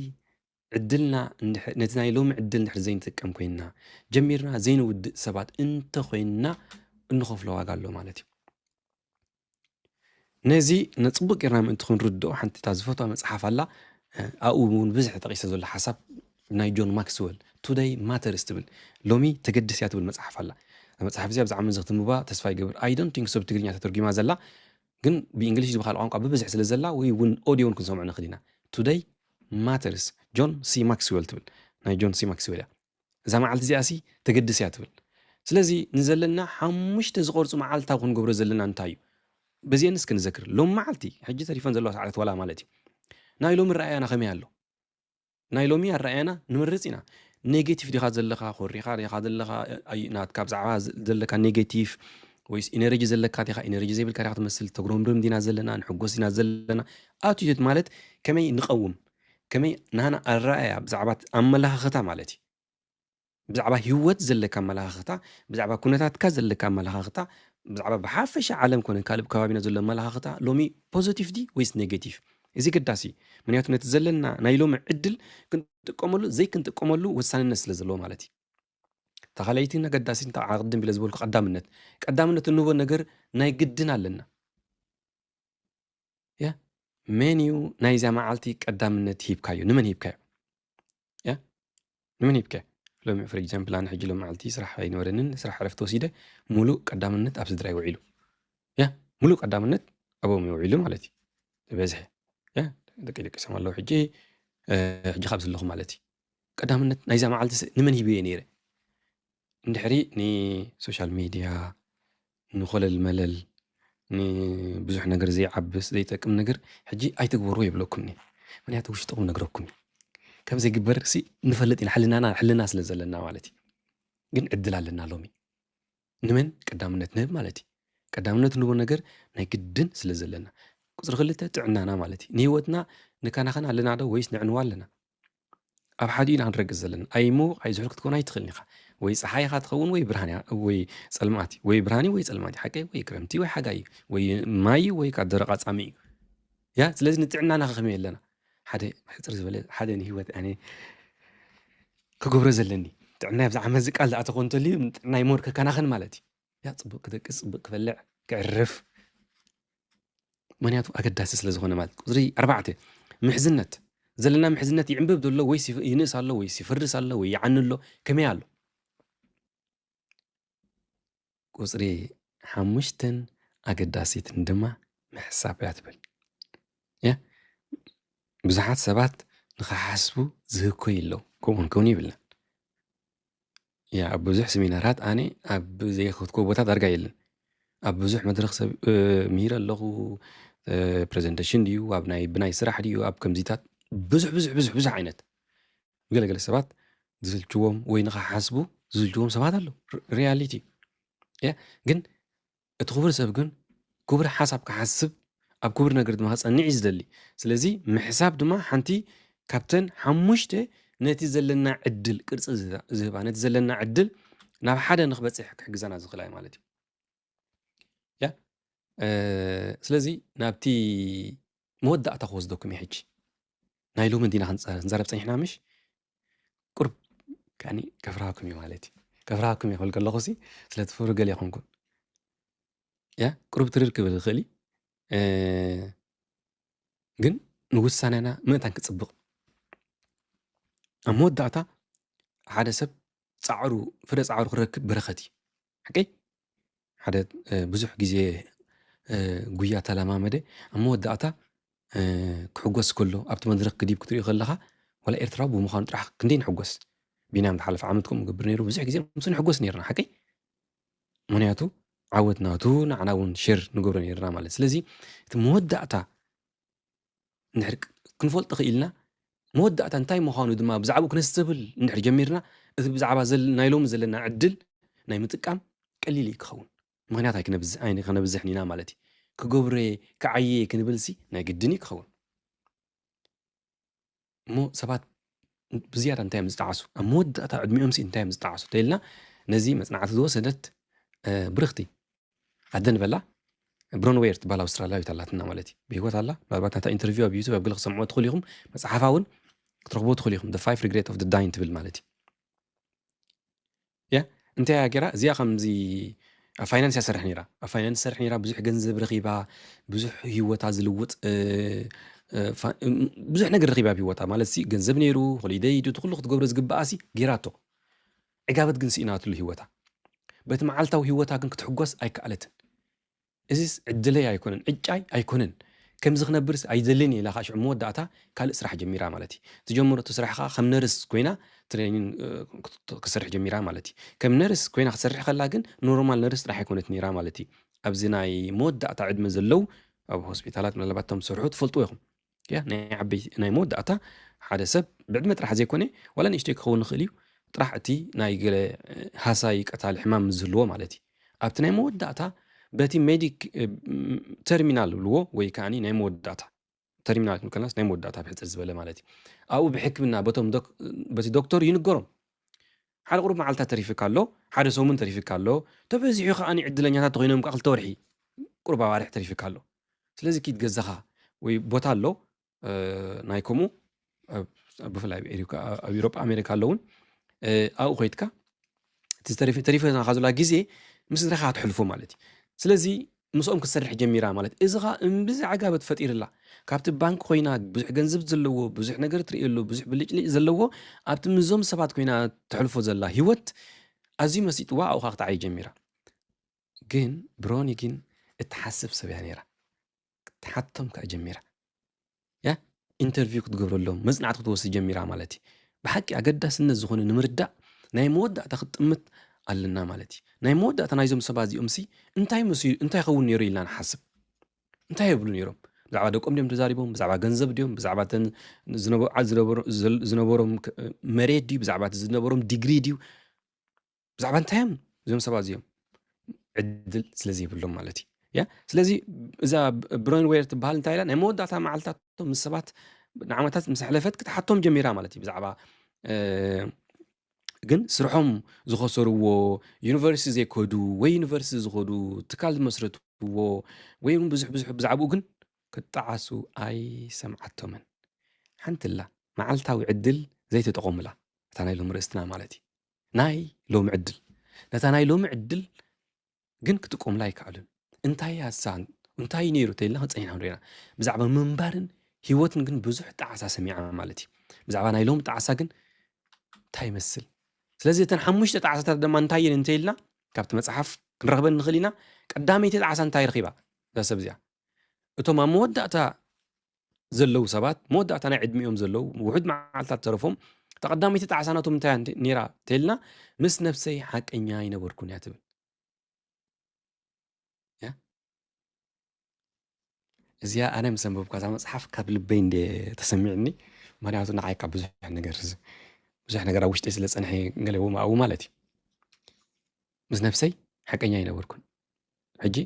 ዕድልና እንድሕ-፣ ነቲ ናይ ሎሚ ዕድል እንድሕር ዘይንጥቀም ኮይንና፣ ጀሚርና ዘይንውድእ ሰባት እንተኾይንና፣ እንኸፍሎ ዋጋ ኣሎ ማለት እዩ። ነዚ ንጽቡቕ ጌርና ምእንቲ ክንርድኦ፣ ሓንቲ እታ ዝፈትዋ መጽሓፍ ኣላ፣ እ፣ ኣብኡ እውን ብዝሒ ተጠቒሰ ዘሎ ሓሳብ ናይ ጆን ማክስወል፣ ቱደይ ማተርስ ትብል፣ ሎሚ ተገድስ እያ ትብል መጽሓፍ ኣላ። እዛ መጽሓፍ እዚኣ ብዛዕባ መዚ ክትንብባ ተስፋ ይገብር። I don't think so ብትግርኛ ተተርጒማ ዘላ፣ ግን ብእንግሊሽ ዝበሃል ቋንቋ ብብዝሒ ስለ ዘላ፣ ወይ እውን ኦድዮ እውን ክንሰምዖ ንኽእል ኢና። ቱደይ ማተርስ፣ ጆን ሲ ማክስወል ትብል፣ ናይ ጆን ሲ ማክስወል እያ። እዛ መዓልቲ እዚኣሲ ተገድስ እያ ትብል። ስለዚ ንዘለና ሓሙሽተ ዝቐርጹ መዓልታ ክንገብሮ ዘለና እንታይ እዩ? በዚአን እስኪ ንዘክር። ሎም መዓልቲ፣ ሕጂ ተሪፈን ዘለዋ ሰዓታት ዋላ ማለት እዩ። ናይ ሎሚ ረኣያና ከመይ ኣሎ? ናይ ሎሚ ኣረኣያና ንምርጽ ኢና። ኔጌቲቭ ዲኻ ዘለኻ፣ ኮሪኻ ዲኻ ዘለኻ፣ ኣይ፣ ናትካ ብዛዕባ ዘ-፣ ዘለካ ኔጌቲቭ፣ ወይስ ኢነርጂ ዘለካ ዲኻ፣ ኢነርጂ ዘይብልካ ዲኻ ትመስል፣ ተጉረምርም ዲና ዘለና፣ ንሕጎስ ዲና ዘለና? ኣቲቱድ ማለት ከመይ ንቐውም፣ ከመይ ናህና ኣረኣያ ብዛዕባ ኣመለኻኽታ ማለት እዩ። ብዛዕባ ህይወት ዘለካ ኣመለኻኽታ፣ ብዛዕባ ኩነታትካ ዘለካ ኣመለኻኽታ፣ ብዛዕባ ብሓፈሻ ዓለም ኮነ ካልእ ከባቢና ዘሎ ኣመለኻኽታ ሎሚ ፖዚቲቭ ድዩ ወይስ ኔጌቲቭ? እዚ ገዳሲ እዩ። ምክንያቱ ነቲ ዘለና ናይ ሎሚ ዕድል ክንጥቀመሉ ዘይክንጥቀመሉ ወሳንነት ስለ ዘለዎ ማለት እዩ። እታ ካልኣይቲ ኣገዳሲት፣ እንታይ ቅድም ኢለ ዝበልኩ ቀዳምነት። ቀዳምነት እንህቦ ነገር ናይ ግድን ኣለና። ያ፣ መን እዩ ናይዛ መዓልቲ ቀዳምነት ሂብካዮ? ንመን ሂብካዮ? ያ፣ ንመን ሂብካዮ? ሎሚ፣ for example፣ ኣነ ሕጂ ሎም መዓልቲ ስራሕ ኣይነበረንን፣ ስራሕ ዕረፍቲ ወሲደ፣ ሙሉእ ቀዳምነት ኣብ ስድራይ ውዒሉ። ያ፣ ሙሉእ ቀዳምነት ኣብኦም እዩ ውዒሉ ማለት እዩ። ዝበዝሐ፣ ያ፣ ደቂ ደቂሶም ኣለዉ ሕጂ፣ እ፣ ሕጂ ካብ ዘለኹ ማለት እዩ። ቀዳምነት ናይዛ መዓልቲ ስ-፣ ንመን ሂበዮ ነይረ? እንድሕሪ ንሶሻል ሚድያ፣ ንኾለል መለል፣ ንብዙሕ ነገር ዘይዓብስ ዘይጠቅም ነገር ሕጂ ኣይትግበርዎ ይብለኩም እየ። ምክንያቱ ውሽጥኹም ነግረኩም እዩ። ከም ዘይግበር ሲ ንፈልጥ ኢና፣ ሕልናና፣ ሕልና ስለ ዘለና ማለት እዩ። ግን ዕድል ኣለና ሎሚ። ንመን ቀዳምነት ንህብ ማለት እዩ። ቀዳምነት ንህቦ ነገር ናይ ግድን ስለ ዘለና። ቁጽሪ ክልተ ጥዕናና ማለት እዩ። ንህይወትና ንከናኸን ኣለና ዶ ወይስ ነዕንዋ ኣለና? ኣብ ሓዲኡ ኢና ክንረግጽ ዘለና። ኣይምውቕ ኣይዝሑል ክትከውን ኣይትኽእልን ኢኻ። ወይ ጸሓይ ኢኻ ትኸውን ወይ ብርሃን እያ፣ ወይ ጸልማት እዩ። ወይ ብርሃን እዩ ወይ ጸልማት እዩ። ሓቀይ ወይ ክረምቲ ወይ ሓጋይ እዩ። ወይ ማይ እዩ ወይ ከኣ ደረቕ ኣጻምእ እዩ። ያ፣ ስለዚ ንጥዕናና ከ ከመይ ኣለና? ሓደ ሕጽር ዝበለ፣ ሓደ ንህይወት ኣነ ክገብሮ ዘለኒ። ጥዕናይ ኣብዚ ዓመት እዚ ቃል ዝኣተኾ እንተልዩ፣ ንጥዕናይ ሞር ከከናኸን ማለት እዩ። ያ፣ ጽቡቕ ክደቅስ፣ ጽቡቕ ክበልዕ፣ ክዕርፍ። ምክንያቱ ኣገዳሲ ስለ ዝኾነ ማለት። ቁጽሪ ኣርባዕተ፣ ምሕዝነት። ዘለና ምሕዝነት ይዕንብብ ዘሎ ወይስ ይፍ-፣ ይንእስ ኣሎ ወይስ ይፈርስ ኣሎ ወይ ይዓኒ ኣሎ? ከመይ ኣሎ? ቁጽሪ ሓሙሽተን ኣገዳሲትን ድማ ምሕሳብ እያ ትብል። ያ፣ ብዙሓት ሰባት ንኽሓስቡ ዝህኮዩ ኣለዉ። ከምኡ ክንከውን የብልናን። ያ፣ ኣብ ብዙሕ ሰሚናራት ኣነ ኣብ ዘይኸድኩዎ ቦታ ዳርጋ የለን። ኣብ ብዙሕ መድረኽ ሰብ እ፣ ምሂረ ኣለኹ። ፕሬዘንቴሽን ድዩ፣ ኣብ ናይ ብናይ ስራሕ ድዩ፣ ኣብ ከምዚታት፣ ብዙሕ ብዙሕ ብዙሕ ብዙሕ ዓይነት። ገለገለ ሰባት ዝስልችዎም ወይ ንኸሓስቡ ዝስልችዎም ሰባት ኣለዉ። ሪያሊቲ። ግን እቲ ክቡር ሰብ ግን ክቡር ሓሳብ ክሓስብ፣ ኣብ ክቡር ነገር ድማ ክጸንዕ እዩ ዝደሊ። ስለዚ ምሕሳብ ድማ ሓንቲ ካብተን ሓሙሽተ ነቲ ዘለና ዕድል ቅርጺ ዝህባ፣ ነቲ ዘለና ዕድል ናብ ሓደ ንክበጽሕ ክሕግዘና ዝኽእላ እዩ ማለት እዩ። ያ ስለዚ ናብቲ መወዳእታ ክወስደኩም እየ ሕጂ። ናይ ሎሚ እንዲና ክንዛረብ ጸኒሕና ምሽ? ቁርብ ከኒ ከፍርሃኩም እዩ ማለት እዩ። ከፍርሃኩም እየ ክብል ከለኹ ሲ ስለትፈሩ ገለ ይኾንኩም። ያ ቁርብ ትርር ክብል ይኽእል እዩ። ግን ንውሳኔና ምእንታን ክጽብቕ፣ ኣብ መወዳእታ ሓደ ሰብ ጻዕሩ፣ ፍረ ጻዕሩ ክረክብ በረኸት እዩ። ሓቀይ? ሓደ ብዙሕ ግዜ ጉያ ተለማመደ፣ ኣብ መወዳእታ ክሕጎስ ከሎ ኣብቲ መድረኽ ክዲብ ክትሪኦ ከለኻ፣ ዋላ ኤርትራዊ ብምዃኑ ጥራሕ ክንደይ ንሕጎስ። ቢንያም ዝሓለፈ ዓመት ከምኡ ገብር ነይሩ። ብዙሕ ግዜ ምስ ንሕጎስ ነይርና። ሓቀይ? ምክንያቱ ዓወት ናቱ ንዓና እውን ሸር ንገብሮ ነይርና ማለት። ስለዚ እቲ መወዳእታ እንድሕር ክንፈልጦ ክኢልና፣ መወዳእታ እንታይ ምዃኑ ድማ ብዛዕባኡ ክነስተብል እንድሕር ጀሚርና፣ እቲ ብዛዕባ ናይ ሎሚ ዘለና ዕድል ናይ ምጥቃም ቀሊል እዩ ክኸውን። ምክንያት ኣይክነብዝሕን ኢና ማለት እዩ። ክገብረ ክዓየ ክንብልሲ ናይ ግድን እዩ ክኸውን። እሞ ሰባት ብዝያዳ እንታይ እዮም ዝጠዓሱ? ኣብ መወዳእታ ዕድሚኦም ሲ እንታይ እዮም ዝጠዓሱ ተኢልና፣ ነዚ መጽናዕቲ ዝወሰደት ብርኽቲ ኣደ ንበላ፣ ብሮንዌር ትበሃል ኣውስትራልያዊት ኣላትና ማለት እዩ። ብህይወት ኣላ። ምናልባት ናታ ኢንተርቪው ኣብ ዩቱብ ኣብ ገለ ክሰምዕዎ ትኽእሉ ኢኹም። መጽሓፋ እውን ክትረኽብዎ ትኽእሉ ኢኹም። The Five Regret of the Dying ትብል ማለት እዩ። ያ እንታይ እያ ገይራ? እዚኣ ከምዚ ኣብ ፋይናንስ እያ ትሰርሕ ነይራ። ኣብ ፋይናንስ ትሰርሕ ነይራ። ብዙሕ ገንዘብ ረኺባ፣ ብዙሕ ህይወታ ዝልውጥ ብዙሕ ነገር ረኺባ ኣብ ህይወታ ማለት ሲ ገንዘብ ነይሩ፣ ሆሊደይ ዱ፣ እቲ ኩሉ ክትገብሮ ዝግብኣ ሲ ገይራቶ። ዕጋበት ግን ስኢናትሉ ህይወታ። በቲ መዓልታዊ ህይወታ ግን ክትሕጎስ ኣይከኣለትን። እዚስ ዕድለይ ኣይኮነን፣ ዕጫይ ኣይኮነን፣ ከምዚ ክነብርስ ኣይደልን እየ ኢላ ከዓ ሽዑ መወዳእታ ካልእ ስራሕ ጀሚራ ማለት እዩ። ትጀምሮ እቲ ስራሕ ከዓ ከም ነርስ ኮይና ትሬኒን ክሰርሕ ጀሚራ ማለት እዩ። ከም ነርስ ኮይና ክትሰርሕ ከላ ግን ኖርማል ነርስ ጥራሕ ኣይኮነት ነይራ ማለት እዩ። ኣብዚ ናይ መወዳእታ ዕድመ ዘለዉ ኣብ ሆስፒታላት ምናልባት እቶም ዝሰርሑ ትፈልጡ ኢኹም። ያ ናይ ዓበይቲ ናይ መወዳእታ ሓደ ሰብ ብዕድመ ጥራሕ ዘይኮነ ዋላ ንእሽተይ ክኸውን ይኽእል እዩ፣ ጥራሕ እቲ ናይ ገለ ሃሳይ ቀታሊ ሕማም ምስ ዝህልዎ ማለት እዩ። ኣብቲ ናይ መወዳእታ በቲ ሜዲክ ተርሚናል ብልዎ ወይ ከዓ ናይ መወዳእታ ተርሚናል ክንብል ከለናስ ናይ መወዳእታ ብሕፅር ዝበለ ማለት እዩ። ኣብኡ ብሕክምና በቶም በቲ ዶክተር ይንገሮም። ሓደ ቁሩብ መዓልታት ተሪፍካ ኣሎ፣ ሓደ ሰሙን ተሪፍካ ኣሎ፣ ተበዚሑ ከዓ ዕድለኛታት ተኮይኖም ከዓ ክልተ ወርሒ ቁሩብ ኣዋርሕ ተሪፍካ ኣሎ። ስለዚ ኪድ ገዛኻ ወይ ቦታ ኣሎ ናይ ከምኡ ብፍላይ ኣብ ኤሮጳ ኣሜሪካ ኣለውን ኣብኡ ኮይትካ ተሪፈ ናኻ ዘላ ግዜ ምስ ስድራኻ ትሕልፎ ማለት እዩ። ስለዚ ምስኦም ክትሰርሕ ጀሚራ ማለት እዚ ኸዓ እምብዛ ዕጋበት ፈጢርላ። ካብቲ ባንክ ኮይና ብዙሕ ገንዘብ ዘለዎ ብዙሕ ነገር ትርእየሉ ብዙሕ ብልጭልጭ ዘለዎ ኣብቲ ምስዞም ሰባት ኮይና ትሕልፎ ዘላ ህይወት ኣዝዩ መሲጥዋ ኣብኡ ከዓ ክትዓይ ጀሚራ። ግን ብሮኒ ግን እትሓስብ ሰብ እያ ነይራ። ክትሓቶም ከዓ ጀሚራ። ያ ኢንተርቪው ክትገብረሎም መፅናዕቲ ክትወስድ ጀሚራ ማለት እዩ። ብሓቂ ኣገዳስነት ዝኾነ ንምርዳእ ናይ መወዳእታ ክትጥምት ኣለና ማለት እዩ። ናይ መወዳእታ ናይዞም ሰባት እዚኦም ሲ እንታይ መሲሉ እንታይ ይኸውን ነይሩ ኢልና ንሓስብ። እንታይ የብሉ ነይሮም? ብዛዕባ ደቆም ድዮም ተዛሪቦም? ብዛዕባ ገንዘብ ድዮም? ብዛዕባ ዝነበሮም መሬት ድዩ? ብዛዕባ ዝነበሮም ዲግሪ ድዩ? ብዛዕባ እንታይ እዮም እዞም ሰባት እዚኦም? ዕድል ስለ ዘይብሎም ማለት እዩ። ያ ስለዚ እዛ ብሮንዌር ትበሃል እንታይ ኢላ ናይ መወዳእታ መዓልታቶም ምስ ሰባት ንዓመታት ምስ ኣሕለፈት ክትሓቶም ጀሚራ ማለት እዩ። ብዛዕባ ግን ስርሖም ዝኸሰርዎ፣ ዩኒቨርሲቲ ዘይከዱ ወይ ዩኒቨርሲቲ ዝኸዱ፣ ትካል ዝመስረትዎ ወይ እውን ብዙሕ ብዙሕ ብዛዕባኡ ግን ክጠዓሱ ኣይሰምዓቶምን። ሓንቲ ኣላ መዓልታዊ ዕድል ዘይተጠቐሙላ፣ እታ ናይ ሎሚ ርእስትና ማለት እዩ። ናይ ሎሚ ዕድል ነታ ናይ ሎሚ ዕድል ግን ክጥቀሙላ ኣይከኣሉን። እንታይ ኣሳ እንታይ ነይሩ ተይልና ክፀኒና ንሪና ብዛዕባ ምንባርን ህይወትን ግን ብዙሕ ጣዕሳ ሰሚዓ ማለት እዩ። ብዛዕባ ናይ ሎሚ ጣዕሳ ግን እንታይ ይመስል? ስለዚ እተን ሓሙሽተ ጣዕሳታት ድማ እንታይ እየን እንተይልና ካብቲ መፅሓፍ ክንረኽበን ንኽእል ኢና። ቀዳመይቲ ጣዕሳ እንታይ ረኺባ እዛ ሰብ እዚኣ? እቶም ኣብ መወዳእታ ዘለዉ ሰባት መወዳእታ ናይ ዕድሚኦም ዘለዉ ውሑድ መዓልታት ተረፎም እታ ቀዳመይቲ ጣዕሳ ናቶም እንታይ ነይራ ተይልና ምስ ነብሰይ ሓቀኛ ኣይነበርኩን እያ ትብል። እዚኣ ኣነ ምስ ኣንበብኳ እዛ መጽሓፍ ካብ ልበይ እንደ ተሰሚዕኒ። ምክንያቱ ንዓይ ካብ ብዙሕ ነገር ብዙሕ ነገር ኣብ ውሽጠይ ስለ ጸንሐ ገለ ኣብኡ ማለት እዩ። ምስ ነፍሰይ ሓቀኛ ኣይነበርኩን። ሕጂ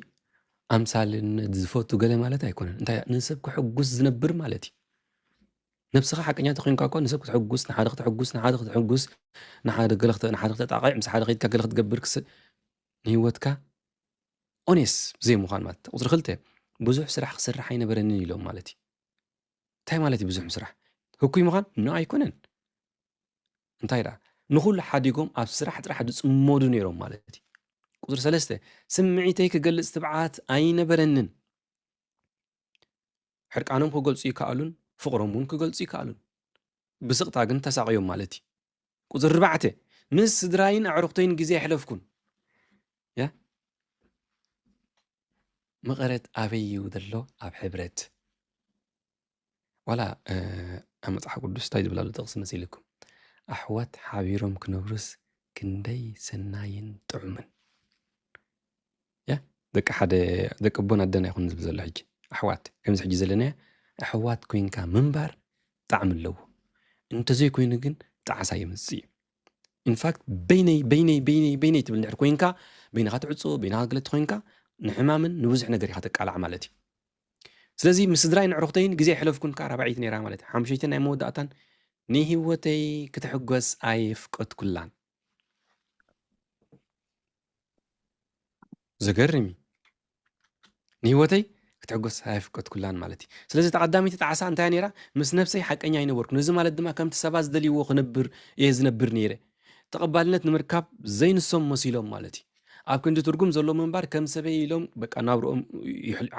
ኣምሳልነት ዝፈቱ ገለ ማለት ኣይኮነን። እንታይ ንሰብ ክሕጉስ ዝነብር ማለት እዩ። ነብስኻ ሓቀኛ ተኾይንካ እኮ ንሰብ ክትሕጉስ፣ ንሓደ ክትሕጉስ፣ ንሓደ ክትሕጉስ፣ ንሓደ ገለ ክተ- ንሓደ ክተጣቕዕ፣ ምስ ሓደ ከይድካ ገለ ክትገብር ክስ ንህይወትካ ኦኔስ ዘይምዃን ማለት። ቁጽሪ ክልተ ብዙሕ ስራሕ ክስራሕ ኣይነበረንን ኢሎም ማለት እዩ። እንታይ ማለት እዩ ብዙሕ ምስራሕ? ህኩይ ምዃን? ኖ ኣይኮነን። እንታይ ደኣ ንኹሉ ሓዲጎም ኣብ ስራሕ ጥራሕ ዝጽመዱ ነይሮም ማለት እዩ። ቁጽሪ ሰለስተ ስምዒተይ ክገልጽ ትብዓት ኣይነበረንን። ሕርቃኖም ክገልጹ ይከኣሉን ፍቕሮም እውን ክገልጹ ይከኣሉን። ብስቕታ ግን ተሳቕዮም ማለት እዩ። ቁጽሪ ኣርባዕተ ምስ ስድራይን ኣዕሩኽተይን ግዜ ኣሕለፍኩን። ያ መቐረት ኣበይ እዩ ዘሎ? ኣብ ሕብረት ዋላ ኣብ መጽሓፍ ቅዱስ እንታይ ዝብል ኣሎ ጥቕሲ መሲልኩም? ኣሕዋት ሓቢሮም ክነብሩስ ክንደይ ሰናይን ጥዑምን። ያ ደቂ ሓደ ደቂ ኣቦን ኣደን ኣይኮን ዝብል ዘሎ ሕጂ ኣሕዋት ከምዚ ሕጂ ዘለናዮ ኣሕዋት ኮይንካ ምንባር ጣዕሚ ኣለዎ። እንተዘይኮይኑ ግን ጣዕሳ የምጽእ እዩ። ኢንፋክት በይነይ በይነይ በይነይ በይነይ ትብል ድሕር ኮይንካ በይንኻ ትዕጾ በይንኻ ገለቲ ኮይንካ ንሕማምን ንብዙሕ ነገር ኢኻ ተቃላዕ ማለት እዩ። ስለዚ ምስ ስድራይ ንዕሩኽተይን ግዜ ኣይሕለፍኩን ከዓ ራባዒት ነይራ ማለት ሓምሸይትን ናይ መወዳእታን ንህይወተይ ክትሕጎስ ኣይፍቀድኩላን። ዘገርም እዩ። ንህይወተይ ክትሕጎስ ኣይፍቀድኩላን ማለት እዩ። ስለዚ ተቐዳሚቲ ጣዕሳ እንታይ ነይራ? ምስ ነፍሰይ ሓቀኛ ኣይነበርኩ። ነዚ ማለት ድማ ከምቲ ሰባት ዝደልይዎ ክነብር እየ ዝነብር ነይረ። ተቐባልነት ንምርካብ ዘይንሶም መሲሎም ማለት እዩ። ኣብ ክንዲ ትርጉም ዘለዎ ምንባር ከም ሰበይ ኢሎም በቃ ናብርኦም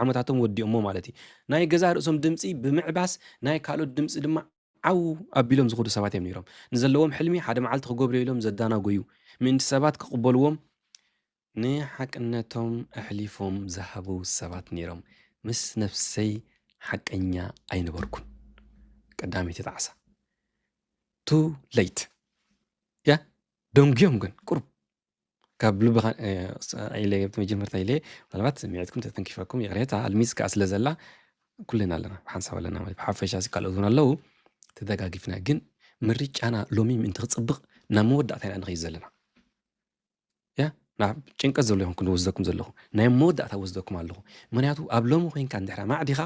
ዓመታቶም ወዲኦሞ ማለት እዩ። ናይ ገዛ ርእሶም ድምፂ ብምዕባስ ናይ ካልኦት ድምፂ ድማ ዓው ኣቢሎም ዝኹዱ ሰባት እዮም ነይሮም። ንዘለዎም ሕልሚ ሓደ መዓልቲ ክገብሩ ኢሎም ዘዳናጎዩ ምእንቲ ሰባት ክቕበልዎም ንሓቅነቶም ኣሕሊፎም ዝሃቡ ሰባት ነይሮም። ምስ ነፍሰይ ሓቀኛ ኣይነበርኩን። ቀዳመይቲ ጣዕሳ ቱ ለይት ያ ደንጉዮም ግን ቁሩብ ካብ ልብኻ ኢለ ኣብቲ መጀመርታ ኢለ ምናልባት ስምዒትኩም ተተንኪፈኩም ይቕሬታ ኣልሚዝ ከዓ ስለ ዘላ ኩልና ኣለና ብሓንሳብ ኣለና ማለት ብሓፈሻ ካልኦት እውን ኣለዉ ተደጋጊፍና ግን ምርጫና ሎሚ ምእንቲ ክፅብቕ ናብ መወዳእታ ኢና ንኸይድ ዘለና ያ ናብ ጭንቀት ዘሎ ይኹን ክንወስደኩም ዘለኹ ናይ መወዳእታ ወስደኩም ኣለኹ ምክንያቱ ኣብ ሎሚ ኮይንካ እንድሕራ ማዕዲኻ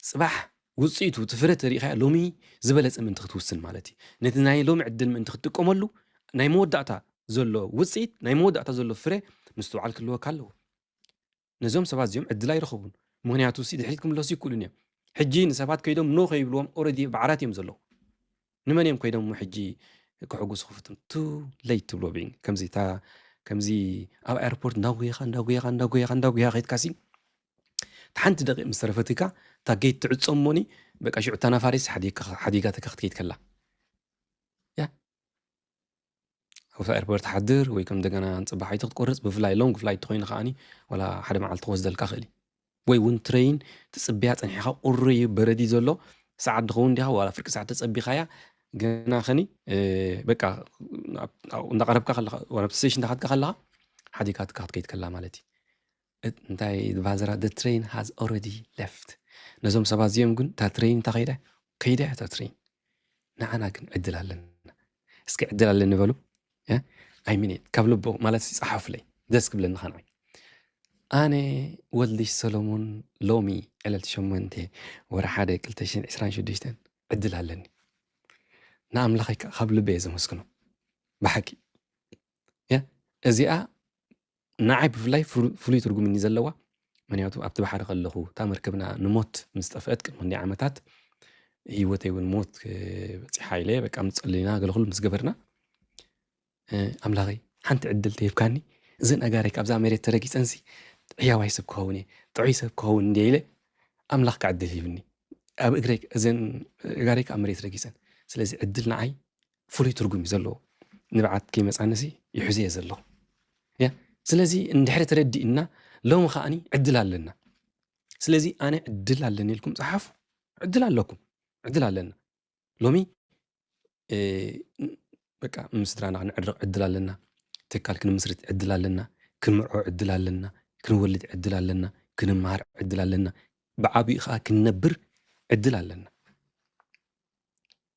ፅባሕ ውፅኢቱ እቲ ፍረ ተሪኢኻዮ ሎሚ ዝበለፀ ምእንቲ ክትውስን ማለት እዩ ነቲ ናይ ሎሚ ዕድል ምእንቲ ክትጥቀመሉ ናይ መወዳእታ ዘሎ ውፅኢት ናይ መወዳእታ ዘሎ ፍረ ምስትውዓል ክህልወካ ኣለዎ ነዞም ሰባት እዚኦም ዕድል ኣይረኸቡን ምክንያቱ ሲ ድሕሪት ክምለሱ ይክእሉን እዮም ሕጂ ንሰባት ከይዶም ኖ ከይብልዎም ኦረዲ ባዕራት እዮም ዘለዉ ንመን እዮም ኮይዶም ሕጂ ክሕጉሱ ክፍትኑ ቱ ለይት ትብሎ ብዒን ከምዚ እታ ከምዚ ኣብ ኣየርፖርት እንዳጉየኻ እንዳጉየኻ እንዳጉየኻ እንዳጉየኻ ከይድካ ሲ ሓንቲ ደቂቕ ምስ ተረፈትካ እታ ጌት ትዕጾ እሞኒ በቃ ሽዑ እታ ነፋሪት ሓዲጋትካ ክትከይድ ከላ ያ ኣብቲ ኤርፖርት ሓድር ወይ ከም እንደገና ንፅባሓይቲ ክትቆርፅ ብፍላይ ሎንግ ፍላይት ተኮይኑ ከዓኒ ዋላ ሓደ መዓልቲ ክወስደልካ ክእል እዩ ወይ እውን ትሬይን ትፅብያ ፀኒሕካ ቁሪ እዩ በረዲ ዘሎ ሰዓት ድኸውን ዲኻ ዋላ ፍርቂ ሰዓት ተፀቢኻያ ገና ኸኒ በቃ እንዳቀረብካ ከለካ ዋላ ስቴሽን እንዳካትካ ከለካ ሓዲጋትካ ክትከይድ ከላ ማለት እዩ እንታይ ባዝራ the train has already left ነዞም ሰባት እዚኦም ግን እታ ትሬን እንታ ከይዳ ከይዳ እታ ትሬን ንዓና ግን ዕድል ኣለና እስኪ ዕድል ኣለኒ በሉ ኣይሚኒ ካብ ልቦ ማለት ይፀሓፉለይ ደስ ክብለኒ ከንዓይ ኣነ ወልድሽ ሰሎሞን ሎሚ ዕለት ሸሞንተ ወርሒ ሓደ ክልተ ሽሕን ዕስራን ሽዱሽተን ዕድል ኣለኒ ንኣምላኸይ ካብ ልበ እየ ዘመስግኖ ብሓቂ እዚኣ ንዓይ ብፍላይ ፍሉይ ትርጉም እኒ ዘለዋ ምክንያቱ ኣብቲ ባሕሪ ከለኹ እታ መርከብና ንሞት ምስ ጠፍአት ቅድሚ ክንደይ ዓመታት ህይወተይ እውን ሞት በፂሓ ኢለ በቃ ምፀልና ገለ ኩሉ ምስ ገበርና ኣምላኸይ ሓንቲ ዕድል ተሂብካኒ እዘን ኣጋረይ ካብዛ መሬት ተረጊፀንሲ ሕያዋይ ሰብ ክኸውን እየ ጥዑይ ሰብ ክኸውን እንደ ኢለ ኣምላኽ ከዓ ዕድል ሂብኒ ኣብ እግረይ እዘን ኣጋረይ ከዓ መሬት ረጊፀን ስለዚ ዕድል ንዓይ ፍሉይ ትርጉም እዩ ዘለዎ ንብዓት ከይመፃንሲ ይሕዘ እየ ዘለኹ ያ ስለዚ እንድሕሪ ተረዲእና ሎሚ ከዓኒ ዕድል ኣለና ስለዚ ኣነ ዕድል ኣለኒ ኢልኩም ፀሓፉ ዕድል ኣለኩም ዕድል ኣለና ሎሚ በቃ ምስ ስድራና ክንዕርቕ ዕድል ኣለና ትካል ክንምስርት ዕድል ኣለና ክንምርዖ ዕድል ኣለና ክንወልድ ዕድል ኣለና ክንመሃር ዕድል ኣለና ብዓብኡ ኸዓ ክንነብር ዕድል ኣለና።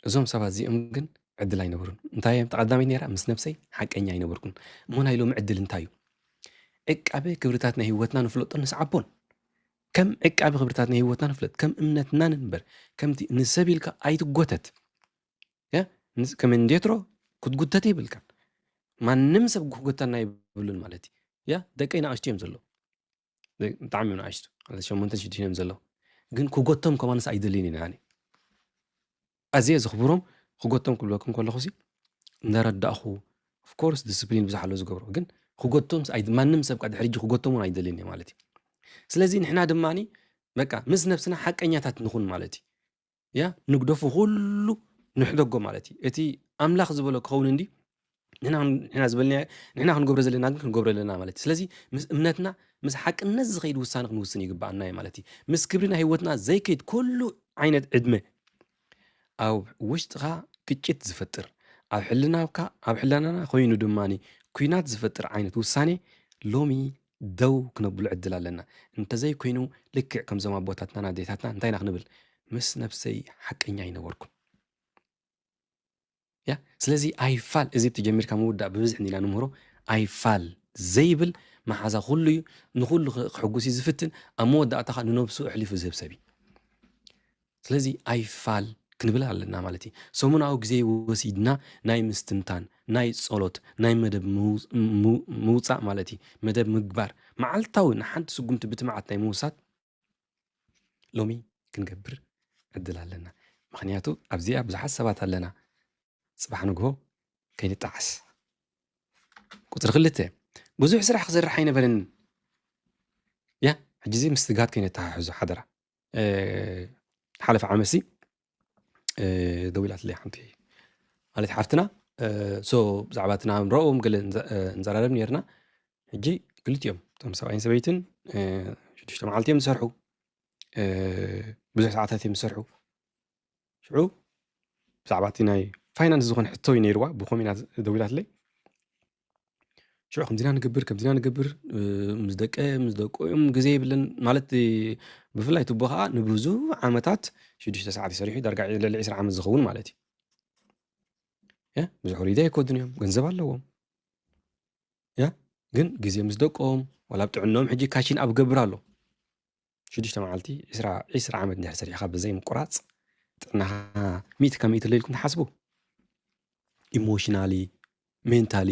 እዞም ሰባት እዚኦም ግን ዕድል ኣይነበሩን። እንታይ እዮም? ተቐዳሚት ነይራ፣ ምስ ነብሰይ ሓቀኛ ኣይነበርኩን። እሞ ናይ ሎሚ ዕድል እንታይ እዩ? ዕቃበ ክብርታት ናይ ህይወትና ንፍለጦ ንስዓቦን። ከም ዕቃበ ክብርታት ናይ ህይወትና ንፍለጥ፣ ከም እምነትና ንንበር፣ ከምቲ ንሰብ ኢልካ ኣይትጎተት። ያ? ንስ-፣ ከም እንዴትሮ ክትጉተት የብልካን። ማንም ሰብ ክጎተና የብሉን ማለት እዩ። ያ? ደቀይ ንኣሽቱ እዮም ዘለዉ። ብጣዕሚ እዮም ንኣሽቱ። ማለት ሸሞንተን ሽዱሽተን እዮም ዘለዉ። ግን ክጎቶም ከማንስ ኣይደልይን እየ ኣነ። ኣዝየ ዘኽብሮም ክጎቶም ክብለኩም ከለኹ ሲ እንዳረዳእኹ፣ of course ዲስፕሊን ብዙሕ ኣሎ ዝገብሮ፣ ግን ክጎቶም ስ-፣ ኣይ-፣ ማንም ሰብ ቃ ድሕሪ ሕጂ ክጎቶም እውን ኣይደልይን እየ ማለት እዩ። ስለዚ ንሕና ድማኒ በቃ ምስ ነብስና ሓቀኛታት ንኹን ማለት እዩ። ያ ንግደፉ ኩሉ ንሕደጎ ማለት እዩ። እቲ ኣምላኽ ዝበሎ ክኸውን እንዲ ንሕና ክን-፣ ንሕና ዝበልናዮ፣ ንሕና ክንገብሮ ዘለና ግን ክንገብሮ ኣለና ማለት እዩ። ስለዚ ምስ እምነትና፣ ምስ ሓቅነት ዝኸይድ ውሳነ ክንውስን ይግብኣና እዩ ማለት እዩ። ምስ ክብሪ ናይ ህይወትና ዘይከይድ ኩሉ ዓይነት ዕድመ ኣብ ውሽጥኻ ግጭት ዝፈጥር፣ ኣብ ሕልናካ፣ ኣብ ሕልናና ኮይኑ ድማ ኲናት ዝፈጥር ዓይነት ውሳኔ ሎሚ ደው ክነብሎ ዕድል ኣለና። እንተዘይኮይኑ ልክዕ ከምዞም ኣቦታትናን ኣዴታትና እንታይ ኢና ክንብል? ምስ ነብሰይ ሓቀኛ ኣይነበርኩን። ያ፣ ስለዚ ኣይፋል፣ እዚ እቲ ጀሚርካ ምውዳእ ብብዝሒ እንዲና ንምህሮ፣ ኣይፋል ዘይብል መሓዛ ኩሉ እዩ። ንኹሉ ክ-፣ ክሕጉስ እዩ ዝፍትን፣ ኣብ መወዳእታ ኸኣ ንነብሱ ኣሕሊፉ ዝህብ ሰብ እዩ። ስለዚ ኣይፋል ክንብል ኣለና ማለት እዩ። ሰሙናዊ ግዜ ወሲድና ናይ ምስትንታን፣ ናይ ጸሎት፣ ናይ መደብ ምው-፣ ምው-፣ ምውጻእ ማለት እዩ፣ መደብ ምግባር፣ መዓልታዊ ንሓንቲ ስጉምቲ ብትምዓት ናይ ምውሳድ ሎሚ ክንገብር ዕድል ኣለና። ምኽንያቱ ኣብዚኣ ብዙሓት ሰባት ኣለና፣ ጽባሕ ንግሆ ከይንጠዓስ። ቁጽሪ ክልተ፣ ብዙሕ ስራሕ ክሰርሕ ኣይነበረንን። ያ፣ ሕጂ እዚ ምስ ስግሃት ከይነተሓሕዞ ሓደራ። እ፣ ሓለፈ ዓመትሲ፣ እ፣ ደዊላትለይ ሓንቲ ማለት ሓፍትና፣ እ፣ ሶ ብዛዕባ እቲ ናብራኦም ገለ እንዘ-፣ እ፣ እንዘራረብ ነይርና። ሕጂ ክልቲኦም፣ እቶም ሰብኣይን ሰበይትን፣ እ፣ ሽዱሽተ መዓልቲ እዮም ዝሰርሑ፣ እ፣ ብዙሕ ሰዓታት እዮም ዝሰርሑ። ሽዑ ብዛዕባ እቲ ናይ ፋይናንስ ዝኾነ ሕቶ እዩ ነይርዋ፣ ብኮሜንት ደዊላትለይ። ሽዑ ከምዚና ንገብር፣ ከምዚና ንገብር፣ እ፣ ምስ ደቀ፣ ምስ ደቆም ግዜ የብለን ማለት፣ እ፣ ብፍላይ ትቦ ኸዓ ንብዙሕ ዓመታት ሽዱሽተ ሰዓት ይሰርሑ፣ ዳርጋ ልዕሊ ዕስራ ዓመት ዝኸውን ማለት እዩ። ያ፣ ብዙሕ ሆሊደይ ኣይከዱን እዮም፣ ገንዘብ ኣለዎም። ያ፣ ግን ግዜ ምስ ደቆም፣ ዋላ ኣብ ጥዕኖም ሕጂ ካቺን ኣብ ገብር ኣሎ። ሽዱሽተ መዓልቲ፣ ዕስራ፣ ዕስራ ዓመት እንድሕር ሰሪሕኻ ብዘይ ምቁራጽ፣ ጥዕናኻ ሚእቲ ካብ ሚእቲ ኣሎ ኢልኩም ትሓስቡ? ኢሞሽናሊ፣ ሜንታሊ፣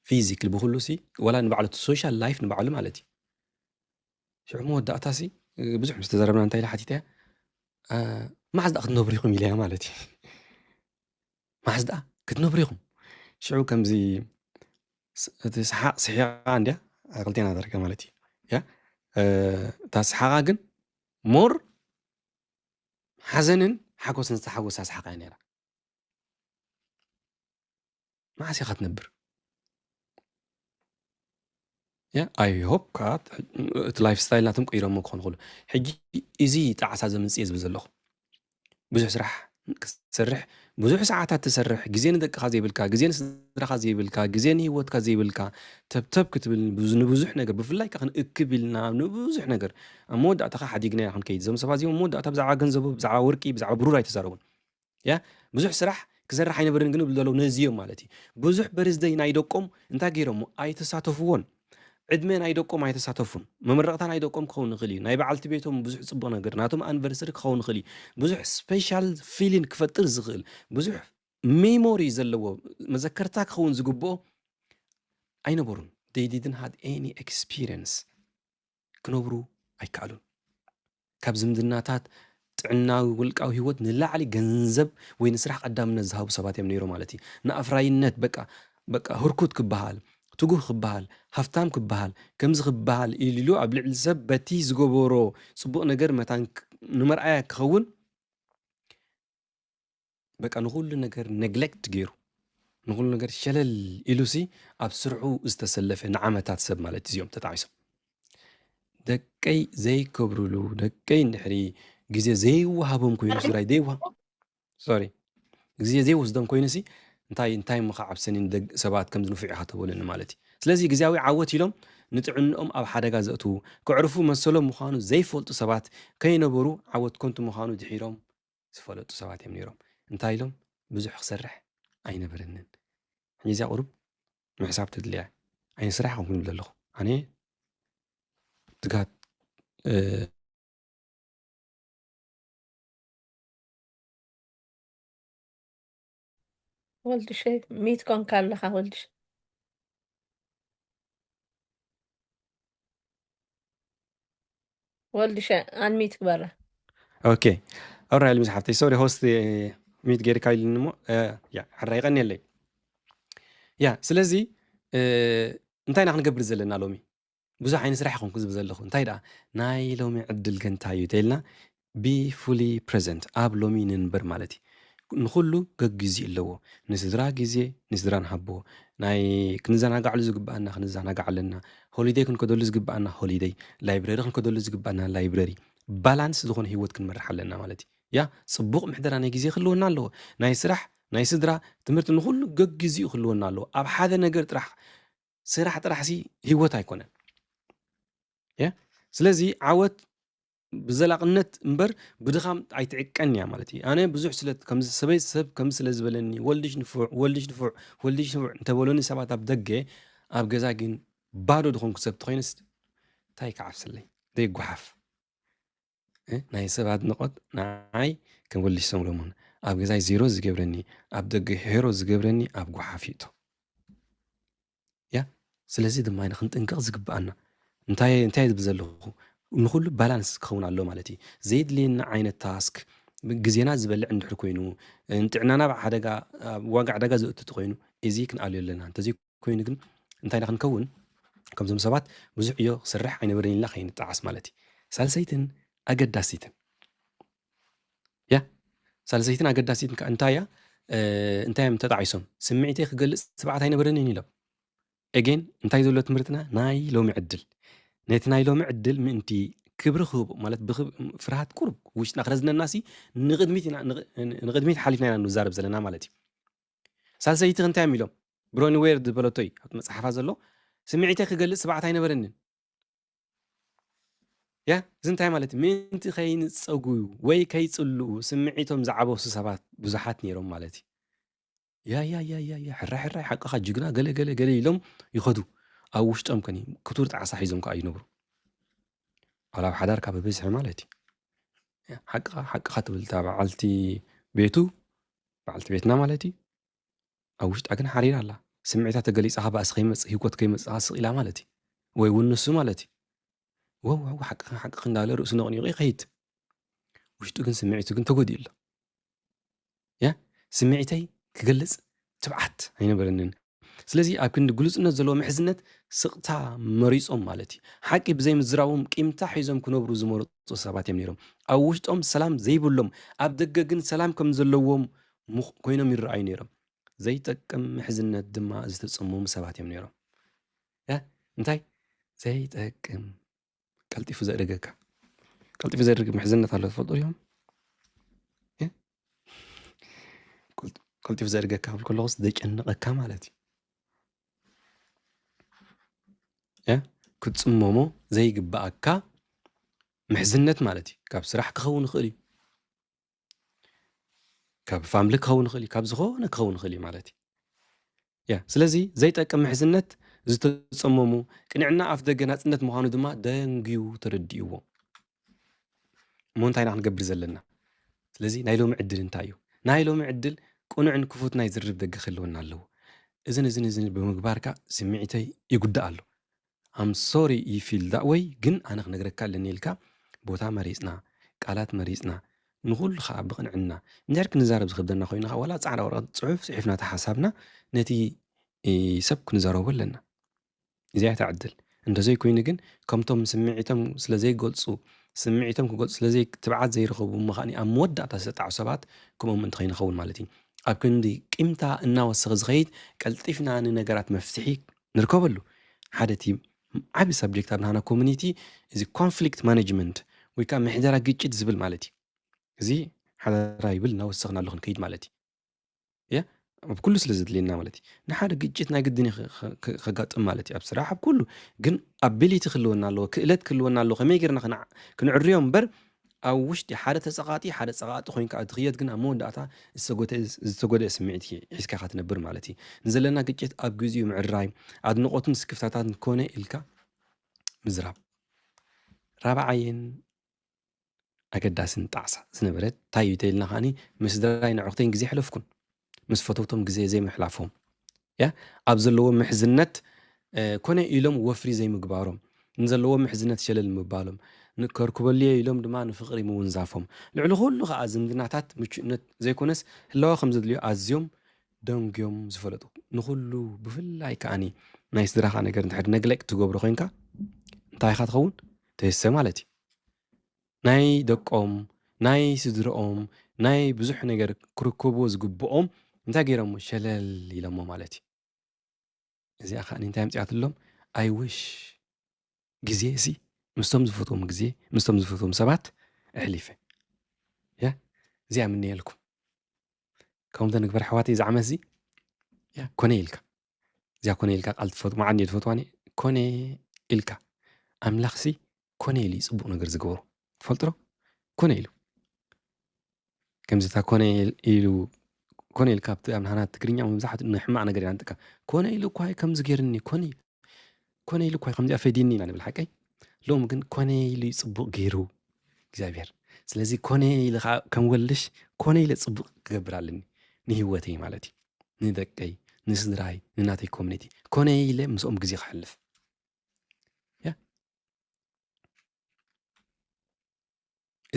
ፊዚክሊ፣ ብኹሉ ሲ፣ ዋላ ንባዕሉ እቲ ሶሻል ላይፍ ንባዕሉ ማለት እዩ። ሽዑ መወዳእታ ሲ፣ ብዙሕ ምስ ተዛረብና እንታይ ኢላ ሓቲተያ? እ፣ መዓዝ ደኣ ክትነብሩ ኢኹም ኢለያ ማለት እዩ። መዓዝ ደኣ ክትነብሩ ኢኹም? ሽዑ ከምዚ ስ-፣ እቲ ሰሓቕ ስሒቓ እንድያ፣ ክልቴና ዳርጋ ማለት እዩ። ያ፣ እ፣ እታ ሰሓቓ ግን ሞር ሓዘንን ሓጎስን ዝተሓወሳ ሰሓቓ እያ ነይራ። መዓስ ኢኻ ትነብር? ያ፣ ኣይ ሆፕ ከኣ እቲ ላይፍ ስታይል ናቶም ቀይሮሞ ክኾኑ ይኽእሉ። ሕጂ እዚ ጣዕሳ ዘምጽእ እየ ዝብል ዘለኹ። ብዙሕ ስራሕ ክትሰርሕ፣ ብዙሕ ሰዓታት ትሰርሕ፣ ግዜ ንደቅኻ ዘይብልካ፣ ግዜ ንስድራኻ ዘይብልካ፣ ግዜ ንህይወትካ ዘይብልካ፣ ተብተብ ክትብል ብዙ-፣ ንብዙሕ ነገር፣ ብፍላይ ከኣ ክንእክብ ኢልና ንብዙሕ ነገር፣ ኣብ መወዳእታ ከኣ ሓዲግና ኢና ክንከይድ። እዞም ሰባት እዚኦም ኣብ መወዳእታ ብዛዕባ ገንዘቡ፣ ብዛዕባ ወርቂ፣ ብዛዕባ ብሩር ኣይተዛረቡን። ያ፣ ብዙሕ ስራሕ ክሰርሕ ኣይነበርን ግን ይብሉ ዘለዉ ነዚ እዮም ማለት እዩ። ብዙሕ በርዝደይ ናይ ደቆም እንታይ ገይሮሞ? ኣይተሳተፍዎን። ዕድመ ናይ ደቆም ኣይተሳተፉን። መመረቕታ ናይ ደቆም ክኸውን ይኽእል እዩ። ናይ በዓልቲ ቤቶም ብዙሕ ጽቡቕ ነገር፣ ናቶም ኣኒቨርሰሪ ክኸውን ይኽእል እዩ። ብዙሕ ስፔሻል ፊሊንግ ክፈጥር ዝኽእል፣ ብዙሕ ሜሞሪ ዘለዎ፣ መዘከርታ ክኸውን ዝግብኦ ኣይነበሩን። They didn't had any experience። ክነብሩ ኣይከኣሉን። ካብ ዝምድናታት፣ ጥዕናዊ ውልቃዊ ህይወት ንላዕሊ ገንዘብ ወይ ንስራሕ ቀዳምነት ዝሃቡ ሰባት እዮም ነይሮም ማለት እዩ። ንኣፍራይነት በቃ፣ በቃ ህርኩት ክበሃል፣ ትጉህ ክበሃል፣ ሃፍታም ክበሃል፣ ከምዚ ክበሃል ኢሉ ኢሉ ኣብ ልዕሊ ሰብ በቲ ዝገበሮ ጽቡቕ ነገር መታን ክ-፣ ንመርኣያ ክኸውን በቃ ንኹሉ ነገር ነግለክት ገይሩ፣ ንኹሉ ነገር ሸለል ኢሉሲ ኣብ ስርሑ ዝተሰለፈ ንዓመታት ሰብ ማለት እዚኦም ተጣዒሶም። ደቀይ ዘይከብሩሉ፣ ደቀይ እንድሕሪ ግዜ ዘይወሃቦም ኮይኑ፣ ስድራይ ዘይወሃ-፣ ሶሪ፣ ግዜ ዘይወስዶም ኮይኑሲ እንታይ፣ እንታይ እሞ ክዓብሰኒ ንደግ-፣ ሰባት ከምዚ ንፉዕ ኢኻ ተበሉኒ ማለት እዩ። ስለዚ ግዜያዊ ዓወት ኢሎም ንጥዕንኦም ኣብ ሓደጋ ዘእትዉ፣ ከዕርፉ መሰሎም ምዃኑ ዘይፈልጡ ሰባት ከይነበሩ ዓወት ከንቱ ምዃኑ ድሒሮም ዝፈለጡ ሰባት እዮም ነይሮም። እንታይ ኢሎም? ብዙሕ ክሰርሕ ኣይነበረንን። ሕጂ እዚኣ ቁሩብ ምሕሳብ ተድልያ። ኣይንስራሕ ከም ክንብል ኣለኹ። ኣነ ትጋት፣ እ፣ ወልድሸይ፣ ሚት ኮንካ ኣለኻ ወልድሽ። ወልድሸ፣ ኣንሚት ግበራ። ኦኬ። ኦራይ፣ ልምስ ሓፍተይ፣ ሶሪ፣ ሆስት ሚት ጌርካ ኢሉኒ እሞ፣ እ፣ ያ፣ ሕራይ ቀንየለይ። ያ፣ ስለዚ፣ እ፣ እንታይ ኢና ክንገብር ዘለና ሎሚ? ብዙሕ ዓይነት ስራሕ ይኾንኩ ዝብል ዘለኹ። እንታይ ደኣ፣ ናይ ሎሚ ዕድል ከ እንታይ እዩ ተኢልና፣ be fully present፣ ኣብ ሎሚ ንንበር ማለት እዩ። ንኹሉ ገጊዜ ኣለዎ። ንስድራ ግዜ፣ ንስድራ ንሃቦ። ናይ ክንዘናጋዕሉ ዝግብኣና ክንዘናጋዕ ኣለና። ሆሊደይ ክንከደሉ ዝግብኣና ሆሊደይ፣ ላይብረሪ ክንከደሉ ዝግብኣና ላይብረሪ። ባላንስ ዝኾነ ህይወት ክንመርሕ ኣለና ማለት እዩ። ያ፣ ጽቡቕ ምሕደራ ናይ ግዜ ክህልወና ኣለዎ። ናይ ስራሕ፣ ናይ ስድራ፣ ትምህርቲ፣ ንኹሉ ገጊዜኡ ክህልወና ኣለዎ። ኣብ ሓደ ነገር ጥራሕ፣ ስራሕ ጥራሕ ሲ ህይወት ኣይኮነን። ያ፣ ስለዚ ዓወት ብዘላቕነት እምበር ብድኻም ኣይትዕቀን እያ ማለት እዩ። ኣነ ብዙሕ ስለ፣ ከምዚ ሰበይ ሰብ ከምዚ ስለ ዝበለኒ፣ "ወልድሽ ንፉዕ፣ ወልድሽ ንፉዕ፣ ወልድሽ ንፉዕ" እንተበሉኒ ሰባት ኣብ ደገ፣ ኣብ ገዛ ግን ባዶ ዝኾንኩ ሰብ ተኾይነስ እንታይ ክዓብሰለይ? ዘይጓሓፍ። እ፣ ናይ ሰብ ኣድንቖት ንዓይ ከም ወልድሽ ሰሎሞን፣ ኣብ ገዛይ ዜሮ ዝገብረኒ፣ ኣብ ደገ ሄሮ ዝገብረኒ ኣብ ጓሓፍ ይእቶ። ያ፣ ስለዚ ድማ ኢና ክንጥንቀቕ ዝግብኣና። እንታይ፣ እንታይ ዝብል ዘለኹ? ንኹሉ ባላንስ ክኸውን ኣሎ ማለት እዩ። ዘየድልየና ዓይነት ታስክ፣ ግዜና ዝበልዕ እንድሕር ኮይኑ፣ ንጥዕናና ኣብ ሓደጋ፣ ኣብ ዋጋ ዕዳጋ ዘእቱ ኮይኑ፣ እዚ ክንኣልዮ ኣለና። እንተዘይ ኮይኑ ግን እንታይ ኢና ክንከውን? ከምዞም ሰባት ብዙሕ ዕዮ ክሰርሕ ኣይነበረን ኢልና ከይንጠዓስ ማለት እዩ። ሳልሰይትን ኣገዳሲትን፣ ያ፣ ሳልሰይትን ኣገዳሲትን ከኣ እንታይ እያ? እ፣ እንታይ እዮም ተጣዒሶም? "ስምዒተይ ክገልጽ ትብዓት ኣይነበረንን" ኢሎም። ኤጌን፣ እንታይ ዘሎ ትምህርትና? ናይ ሎሚ ዕድል። ነቲ ናይ ሎሚ ዕድል ምእንቲ ክብሪ ክህቦ፣ ማለት ብኽብ-፣ ፍርሃት ቁሩብ ውሽጥና ክረዝነናሲ፣ ንቕድሚት ኢና፣ ንቕ-፣ ንቕድሚት ሓሊፍና ኢና ንዛረብ ዘለና ማለት እዩ። ሳልሰይቲ እንታይ እዮም ኢሎም? ብሮኒ ዌር ዝበለቶ እዩ ኣብቲ መጽሓፋ ዘሎ፣ "ስምዒተይ ክገልጽ ትብዓት ኣይነበረንን።" ያ፣ እዚ እንታይ ማለት እዩ? ምእንቲ ከይንጸጉዩ ወይ ከይጽልኡ ስምዒቶም ዝዓበሱ ሰባት ብዙሓት ነይሮም ማለት እዩ። ያ፣ ያ፣ ያ፣ ያ፣ ያ፣ ሕራይ፣ ሕራይ፣ ሓቅኻ ጅግና፣ ገለ፣ ገለ፣ ገለ ኢሎም ይኸዱ። ኣብ ውሽጦም ከኒ ክቱር ጣዕሳ ሒዞም ከኣ ይነብሩ። ዋላ ኣብ ሓዳር ካብ በዝሒ ማለት እዩ። ያ፣ ሓቅኻ፣ ሓቅኻ ትብል እታ በዓልቲ ቤቱ፣ በዓልቲ ቤትና ማለት እዩ። ኣብ ውሽጣ ግን ሓሪራ ኣላ። ስምዒታ ተገሊጻ፣ ባእሲ ከይመጽእ፣ ህውከት ከይመጽእ ስቕ ኢላ ማለት እዩ። ወይ እውን ንሱ ማለት እዩ። ወው፣ ወው፣ ሓቅኻ፣ ሓቅኻ እንዳበለ ርእሱ ነቕኒቑ ይኸይድ። ውሽጡ ግን፣ ስምዒቱ ግን ተጎዲኡ ኣሎ። ያ፣ ስምዒተይ ክገልጽ ትብዓት ኣይነበረንን። ስለዚ ኣብ ክንዲ ግሉጽነት ዘለዎ ምሕዝነት ስቕታ መሪጾም ማለት እዩ። ሓቂ ብዘይ ምዝራቦም ቂምታ ሒዞም ክነብሩ ዝመረጹ ሰባት እዮም ነይሮም። ኣብ ውሽጦም ሰላም ዘይብሎም፣ ኣብ ደገ ግን ሰላም ከም ዘለዎም ምኽ-፣ ኮይኖም ይረኣዩ ነይሮም። ዘይጠቅም ምሕዝነት ድማ ዝተጸመሙ ሰባት እዮም ነይሮም። ያ፣ እንታይ? ዘይጠቅም፣ ቀልጢፉ ዘእርገካ። ቀልጢፉ ዘእርግ ምሕዝነት ኣሎ፣ ትፈልጡ ዲኹም? ያ? ቀልጥ-፣ ቀልጢፉ ዘእርገካ ክብል ከለኹስ ዘጨንቐካ ማለት እዩ። ያ? ክትጽመሞ ዘይግብኣካ ምሕዝነት ማለት እዩ። ካብ ስራሕ ክኸውን ይኽእል እዩ። ካብ ፋምሊ ክኸውን ይኽእል እዩ። ካብ ዝኾነ ክኸውን ይኽእል እዩ ማለት እዩ። ያ፣ ስለዚ ዘይጠቅም ምሕዝነት ዝተጸመሙ፣ ቅንዕና ኣፍ ደገ ናጽነት ምዃኑ ድማ ደንግዩ ተረዲእዎ። እሞ እንታይ ኢና ክንገብር ዘለና? ስለዚ ናይ ሎሚ ዕድል እንታይ እዩ? ናይ ሎሚ ዕድል ቅኑዕን ክፉት ናይ ዝርርብ ደገ ክህልወና ኣለዎ። እዝን እዝን እዝን ብምግባርካ ስምዒተይ ይጉዳእ ኣሎ። I'm sorry you feel that way፣ ግን ኣነ ክነግረካ ኣለኒ ኢልካ ቦታ መሪጽና፣ ቃላት መሪጽና፣ ንኹሉ ኸኣ ብቕንዕና እንድሕር ክንዛረብ ዝኸብደና ኮይኑ ኸኣ ዋላ ጻዕዳ ወረቐት ጽሑፍ ጽሒፍና ተሓሳብና ነቲ፣ እ፣ ሰብ ክንዛረቦ ኣለና። እዚኣ እያ እታ ዕድል። እንተዘይኮይኑ ግን ከምቶም ስምዒቶም ስለ ዘይገልጹ፣ ስምዒቶም ክገልጹ ስለ ዘይ-፣ ትብዓት ዘይረኸቡ እሞ ኸኣኒ ኣብ መወዳእታ ዝተጣዑ ሰባት ከምኦም ምእንቲ ከይንኸውን ማለት እዩ። ኣብ ክንዲ ቂምታ እናወሰኸ ዝኸይድ ቀልጢፍና ንነገራት መፍትሒ ንርከበሉ። ሓደ እቲ ዓቢ ሳብጀክት ኣብ ናህና ኮሚኒቲ እዚ ኮንፍሊክት ማኔጅመንት ወይ ከዓ ምሕደራ ግጭት ዝብል ማለት እዩ። እዚ ሓደራ ይብል እናወሰኽናሉ ክንከይድ ማለት እዩ። እያ? ኣብ ኩሉ ስለ ዘድልየና ማለት እዩ። ንሓደ ግጭት ናይ ግድን እዩ ከ- ከ- ከጋጥም ማለት እዩ። ኣብ ስራሕ፣ ኣብ ኩሉ። ግን ኣቢሊቲ ክህልወና ኣለዎ፣ ክእለት ክህልወና ኣለዎ። ከመይ ጌርና ክነዕ- ክንዕርዮ እምበር፣ ኣብ ውሽጢ ሓደ ተጸቓጢ፣ ሓደ ጸቓጢ ኮይንካ ኣብ ትኽየድ ግን ኣብ መወዳእታ ዝተጎተ- ዝተጎደአ ስምዒት ሒ- ሒዝካ ኢኻ ትነብር ማለት እዩ። ንዘለና ግጭት ኣብ ግዜኡ ምዕራይ፣ ኣድንቖትን ስክፍታታትን ኮነ ኢልካ ምዝራብ። ራብዓይን ኣገዳስን ጣዕሳ ዝነበረት እንታይ እዩ ተይልና ከዓኒ፣ ምስ ስድራይ ንዕቕተይን ግዜ ሕለፍኩን፣ ምስ ፈተውቶም ግዜ ዘይምሕላፎም፣ ያ ኣብ ዘለዎ ምሕዝነት ኮነ ኢሎም ወፍሪ ዘይምግባሮም፣ ንዘለዎ ምሕዝነት ሸለል ምባሎም፣ ንከርኩበልዮ ኢሎም ድማ ንፍቕሪ ምውንዛፎም፣ ልዕሊ ኩሉ ከዓ ዝምድናታት ምቹእነት ዘይኮነስ ህላወ ከም ዘድልዮ ኣዝዮም ደንግዮም ዝፈለጡ፣ ንኩሉ ብፍላይ ከዓኒ ናይ ስድራኻ ነገር እንድሕር ነግለቅ ትገብሮ ኮይንካ እንታይ ኢኻ ትኸውን? ትህሰ ማለት እዩ። ናይ ደቆም፣ ናይ ስድርኦም፣ ናይ ብዙሕ ነገር ክርከብዎ ዝግብኦም እንታይ ገይሮሞ? ሸለል ኢሎሞ ማለት እዩ። እዚኣ ከዓ እንታይ ኣምፅኣትሎም? ኣይ ዊሽ ግዜ እዚ ምስቶም ዝፈትዎም ግዜ ምስቶም ዝፈትዎም ሰባት ኣሕሊፈ። ያ እዚኣ ምነየልኩም። ከምኡ ተንግበር ኣሕዋተይ፣ እዚ ዓመት እዚ ያ ኮነ ኢልካ እዚኣ ኮነ ኢልካ ቃል ትፈትዋ ዓንዲ ትፈትዋኒ ኮነ ኢልካ ኣምላኽሲ ኮነ ኢሉ እዩ ፅቡቕ ነገር ዝገበሩ ትፈልጥሮ ኮነ ኢሉ ከምዚ እታ ኮነ ኢሉ ኮነ ኢልካ ኣብቲ ኣብ ናህና ትግርኛ መብዛሕትኡ ንሕማቕ ነገር ኢና ንጥቀም ኮነ ኢሉ እኳ ከምዚ ገይርኒ ኮነ ኢሉ ኮነ ኢሉ እኳ ከምዚኣ ፈዲኒ ኢና ንብል ሓቀይ ሎም ግን ኮነ ኢሉ እዩ ፅቡቕ ገይሩ እግዚኣብሔር ስለዚ ኮነ ኢሉ ከዓ ከም ወልሽ ኮነ ኢለ ፅቡቕ ክገብር ኣለኒ ንህይወተይ ማለት እዩ ንደቀይ ንስድራይ ንናተይ ኮሚኒቲ ኮነ ኢለ ምስኦም ግዜ ክሕልፍ ያ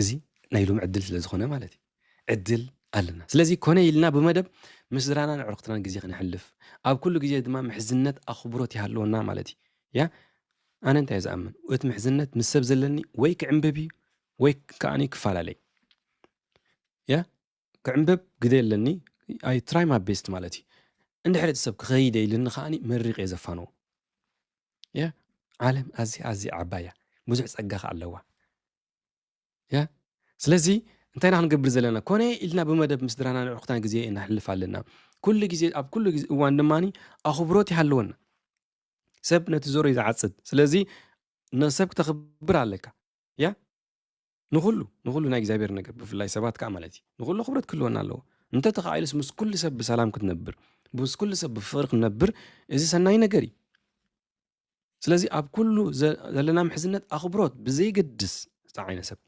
እዚ ናይ ሎም ዕድል ስለ ዝኾነ ማለት እዩ ዕድል ኣለና ስለዚ ኮነ ኢልና ብመደብ ምስ ስድራና ንዕርክትናን ግዜ ክንሕልፍ ኣብ ኩሉ ግዜ ድማ ምሕዝነት ኣኽብሮት ይሃለወና ማለት እዩ ያ ኣነ እንታይ ዝኣምን እቲ ምሕዝነት ምስ ሰብ ዘለኒ ወይ ክዕንብብ እዩ ወይ ከዓኒ ክፈላለይ ያ ክዕንብብ ግደ የለኒ ኣይ ትራይ ማ ቤስት ማለት እዩ እንድሕር እቲ ሰብ ክኸይደ ኢልኒ ከዓኒ መሪቕ እየ ዘፋንዎ ያ ዓለም ኣዝያ ኣዝያ ዓባያ ብዙሕ ጸጋ ከ ኣለዋ ያ ስለዚ እንታይ ኢና ክንገብር ዘለና ኮነ ኢልና ብመደብ ምስ ድራና ንዕርኩታን ግዜ ነሕልፍ ኣለና ኩሉ ግዜ ኣብ ኩሉ ግዜ እዋን ድማ ኣኽብሮት ይሃለወና ሰብ ነቲ ዞሮ ይዝዓፅድ ስለዚ ንሰብ ክተኽብር ኣለካ ያ ንኹሉ ንኹሉ ናይ እግዚኣብሔር ነገር ብፍላይ ሰባት ከዓ ማለት እዩ ንኹሉ ክብረት ክህልወና ኣለዎ እንተ ተኻኢሉስ ምስ ኩሉ ሰብ ብሰላም ክትነብር ምስ ኩሉ ሰብ ብፍቅሪ ክትነብር እዚ ሰናይ ነገር እዩ ስለዚ ኣብ ኩሉ ዘለና ምሕዝነት ኣኽብሮት ብዘይገድስ ዝዓይነ ሰብ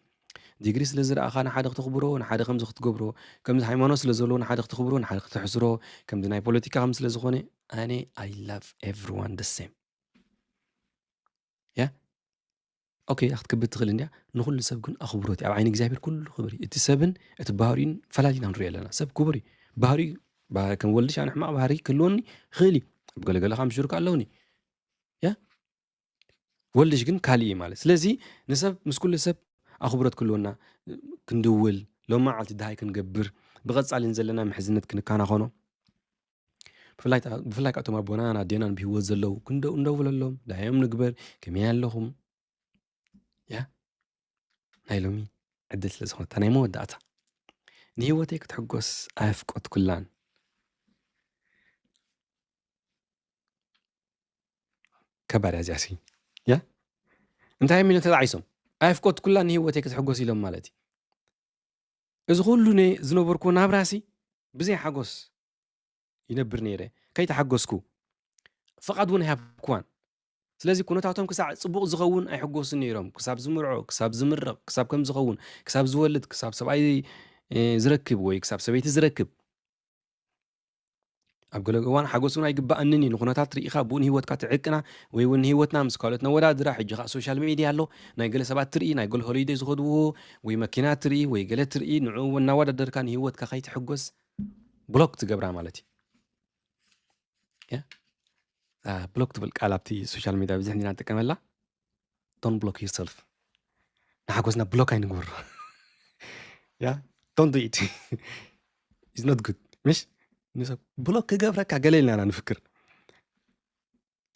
ዲግሪ ስለ ዝረኣኻ ንሓደ ክተኽብሮ ንሓደ ከምዚ ክትገብሮ ከምዚ ሃይማኖት ስለ ዘለዎ ንሓደ ክተኽብሮ ንሓደ ክተሕስሮ ከምዚ ናይ ፖለቲካ ከም ስለ ዝኾነ ኣነ I love everyone the same ያ ኦኬ ክትክብር ትኽእል እንዲያ ንኩሉ ሰብ ግን ኣኽብሮት ኣብ ዓይኒ እግዚኣብሔር ኩሉ ክብር እዩ እቲ ሰብን እቲ ባህሪን ፈላሊና ንሪኦ ኣለና ሰብ ክቡር እዩ ባህሪ ከም ወልድሽ ኣነ ሕማቕ ባህሪ ክህልወኒ ይኽእል እዩ ኣብ ገለገለ ካብ ሽሩካ ኣለውኒ ያ ወልድሽ ግን ካልእ እዩ ማለት ስለዚ ንሰብ ምስ ኩሉ ሰብ ኣኽብሮት ክህልወና ክንድውል ሎም መዓልቲ ድሃይ ክንገብር ብቐጻሊ ንዘለና ምሕዝነት ክንከናኸኖ ብፍላይ ብፍላይ ካብቶም ኣቦናን ኣዴናን ብህይወት ዘለዉ ክንደው እንደውለሎም ዳዮም ንግበር ከመይ ኣለኹም ያ ናይ ሎሚ ዕድል ስለ ዝኾነ እታ ናይ መወዳእታ ንህይወተይ ክትሕጎስ ኣየፍቆትኩላን ከባድ እያ እዚኣሲ ያ እንታይ ሚሉ ተጣዒሶም ኣየፍቆትኩላን ንህይወተይ ክትሕጎስ ኢሎም ማለት እዩ እዚ ኩሉ ዝነበርኩዎ ናብራሲ ብዘይ ሓጎስ ይነብር ነይረ ከይተሓጎስኩ ፍቓድ እውን ኣይሃብኩዋን ስለዚ ኩነታቶም ክሳዕ ፅቡቕ ዝኸውን ኣይሕጎስን ነይሮም ክሳብ ዝምርዖ ክሳብ ዝምረቕ ክሳብ ከም ዝኸውን ክሳብ ዝወልድ ክሳብ ሰብኣይ ዝረክብ ወይ ክሳብ ሰበይቲ ዝረክብ ኣብ ገለ እዋን ሓጎስ እውን ኣይግባኣንን እዩ ንኩነታት ርኢኻ ብኡ ንህይወትካ ትዕቅና ወይ እውን ንህይወትና ምስ ካልኦት ነወዳድራ ሕጂ ከዓ ሶሻል ሜድያ ኣሎ ናይ ገለ ሰባት ትርኢ ናይ ገለ ሆሊደይ ዝኸድዎ ወይ መኪና ትርኢ ወይ ገለ ትርኢ ንዕኡ እውን እናወዳደርካ ንህይወትካ ከይትሕጎስ ብሎክ ትገብራ ማለት እዩ ብሎክ ትብል ቃል ኣብቲ ሶሻል ሜድያ ብዙሕ ኢና ንጥቀመላ don't block yourself ንሓጎስና ብሎክ ኣይንግበሮ ያ don't do it is not good ምሽ ንሰብ ብሎክ ክገብረካ ገለ ኢልና ኢና ንፍክር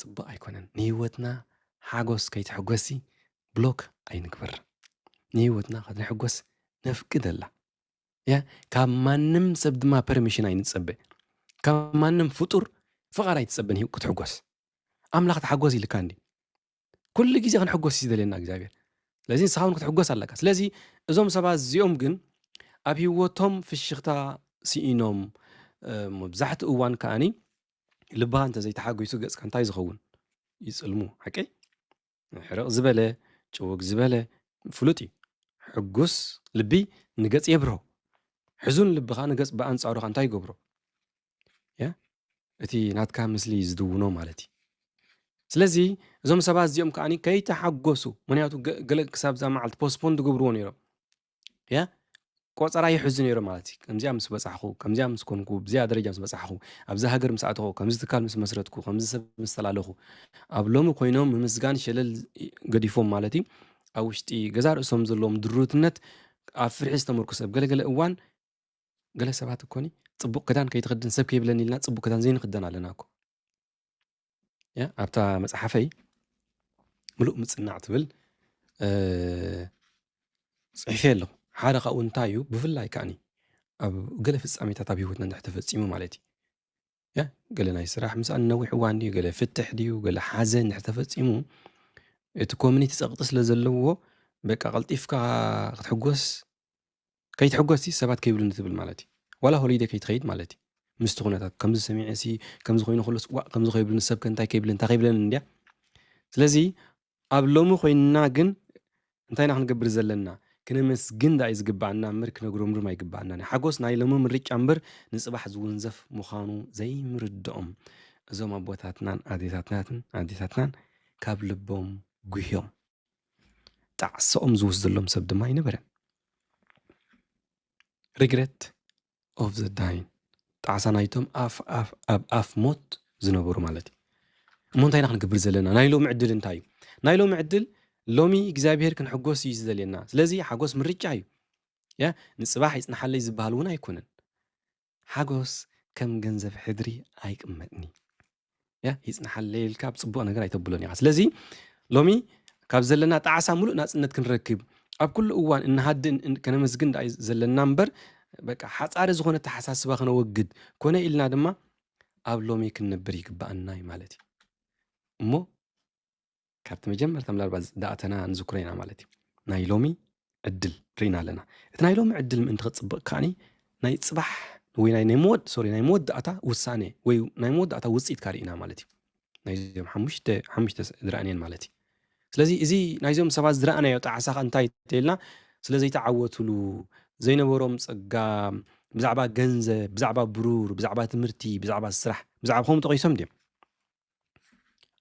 ፅቡቅ ኣይኮነን ንህይወትና ሓጎስ ከይትሕጎሲ ብሎክ ኣይንግበር ንህይወትና ከነሕጎስ ነፍቅደላ ያ ካብ ማንም ሰብ ድማ ፐርሚሽን ኣይንፀበ ካብ ማንም ፍጡር ፍቓድ ኣይትጸበን እዩ ክትሕጎስ። ኣምላኽ ተሓጎስ ኢልካ እንዲ። ኩሉ ግዜ ክንሕጎስ እዩ ዝደልየና እግዚኣብሔር። ስለዚ ንስኻ እውን ክትሕጎስ ኣለካ። ስለዚ እዞም ሰባት እዚኦም ግን ኣብ ህይወቶም ፍሽኽታ ስኢኖም፣ እ፣ መብዛሕትኡ እዋን ከኣኒ ልብኻ እንተዘይተሓጒሱ ገጽካ እንታይ ዝኸውን? ይጽልሙ። ሓቀይ? ሕርቕ ዝበለ፣ ጭውግ ዝበለ ፍሉጥ እዩ። ሕጉስ ልቢ ንገጽ የብርሆ። ሕዙን ልቢ ኸኣ ንገጽ ብኣንጻሩ ኸኣ እንታይ ይገብሮ? ያ? እቲ ናትካ ምስሊ ዝድውኖ ማለት እዩ። ስለዚ እዞም ሰባት እዚኦም ከኣ ከይተሓጎሱ፣ ምኽንያቱ ገ-፣ ገለ ክሳብ እዛ መዓልቲ ፖስትፖን ዝገብርዎ ነይሮም። ያ? ቆጸራ ይሕዙ ነይሮም ማለት እዩ። ከምዚኣ ምስ በጻሕኹ፣ ከምዚኣ ምስ ኮንኩ፣ ብዚኣ ደረጃ ምስ በጻሕኹ፣ ኣብዚ ሃገር ምስ ኣተኹ፣ ከምዚ ትካል ምስ መስረትኩ፣ ከምዚ ሰብ ምስ ተላለኹ፣ ኣብ ሎሚ ኮይኖም ምምስጋን ሸለል ገዲፎም ማለት እዩ። ኣብ ውሽጢ ገዛ ርእሶም ዘለዎም ድሩትነት ኣብ ፍርሒ ዝተመርኮሰ፣ ኣብ ገለገለ እዋን ገለ ሰባት እኮኒ ጽቡቕ ክዳን ከይትኽድን ሰብ ከይብለኒ ኢልና ጽቡቕ ክዳን ዘይንኽደን ኣለና እኮ። ያ፣ ኣብታ መጽሓፈይ ምሉእ ምጽናዕ ትብል፣ እ፣ ጽሒፈ ኣለኹ። ሓደ ካብኡ እንታይ እዩ? ብፍላይ ከኣኒ ኣብ ገለ ፍጻሜታት ኣብ ህይወትና እንድሕር ተፈጺሙ ማለት እዩ። ያ፣ ገለ ናይ ስራሕ ምስኣን ነዊሕ እዋን ድዩ፣ ገለ ፍትሕ ድዩ፣ ገለ ሓዘን እንድሕር ተፈጺሙ፣ እቲ ኮሚኒቲ ጸቕጢ ስለ ዘለዎ፣ በቃ ቀልጢፍካ ክትሕጎስ፣ ከይትሕጎስ ሰባት ከይብሉኒ ትብል ማለት እዩ። ዋላ ሆሊደይ ከይትኸይድ ማለት እዩ። ምስቲ ኩነታት ከምዚ ሰሚዐ ሲ፣ ከምዚ ኮይኑ ከሎስ፣ ዋእ፣ ከምዚ ከይብሉኒ፣ ሰብ ከ እንታይ ከይብለኒ፣ እንታይ ከይብለኒ እንድያ። ስለዚ ኣብ ሎሚ ኮይንና ግን እንታይ ኢና ክንገብር ዘለና? ክነመስግን ደኣ እዩ ዝግባኣና እምበር ክነጉረምርም ኣይግባኣናን እዩ። ሓጎስ ናይ ሎሚ ምርጫ እምበር ንጽባሕ ዝውንዘፍ ምዃኑ ዘይምርድኦም እዞም ኣቦታትናን ኣዴታትናትን፣ ኣዴታትናን ካብ ልቦም ጉህዮም። ጣዕሳኦም ዝውስደሎም ሰብ ድማ ኣይነበረን። Regret of the dying። ጣዕሳ ናይቶም ኣፍ፣ ኣፍ፣ ኣብ ኣፍ ሞት ዝነበሩ ማለት እዩ። እሞ እንታይ ኢና ክንገብር ዘለና? ናይ ሎሚ ዕድል እንታይ እዩ? ናይ ሎሚ ዕድል፣ ሎሚ እግዚኣብሔር ክንሕጎስ እዩ ዝደልየና። ስለዚ ሓጎስ ምርጫ እዩ። ያ፣ ንጽባሕ ይጽንሓለይ ዝበሃል እውን ኣይኮነን። ሓጎስ ከም ገንዘብ ሕድሪ ኣይቅመጥን እዩ። ያ፣ ይጽንሓለይ ኢልካ ኣብ ጽቡቕ ነገር ኣይተብሎን ኢኻ። ስለዚ ሎሚ ካብ ዘለና ጣዕሳ ምሉእ ናጽነት ክንረክብ፣ ኣብ ኩሉ እዋን እንሃድን እን-፣ ከነመስግን ደኣ እዩ ዘለና እምበር፣ በቃ ሓጻሪ ዝኾነ ኣተሓሳስባ ከነወግድ፣ ኮነ ኢልና ድማ ኣብ ሎሚ ክንነብር ይግባኣና እዩ ማለት እዩ። እሞ ካብቲ መጀመርታ ምናልባት ዝኣተና ንዝክሮ ኢና ማለት እዩ። ናይ ሎሚ ዕድል ርኢና ኣለና። እቲ ናይ ሎሚ ዕድል ምእንቲ ክጽብቕ ከኣኒ ናይ ጽባሕ ወይ ናይ፣ ናይ መወድ-፣ ሶሪ፣ ናይ መወዳእታ ውሳኔ ወይ ናይ መወዳእታ ውጽኢት ካርኢና ማለት እዩ። ናይዞም ሓሙሽተ፣ ሓሙሽተ ስ-፣ ዝረኣንየን ማለት እዩ። ስለዚ እዚ ናይዞም ሰባት ዝረኣናዮ ጣዕሳ ከ እንታይ ተይልና፣ ስለ ዘይተዓወትሉ፣ ዘይነበሮም ጸጋ፣ ብዛዕባ ገንዘብ፣ ብዛዕባ ብሩር፣ ብዛዕባ ትምህርቲ፣ ብዛዕባ ስራሕ፣ ብዛዕባ ከምኡ ተቐይሶም ድዮም?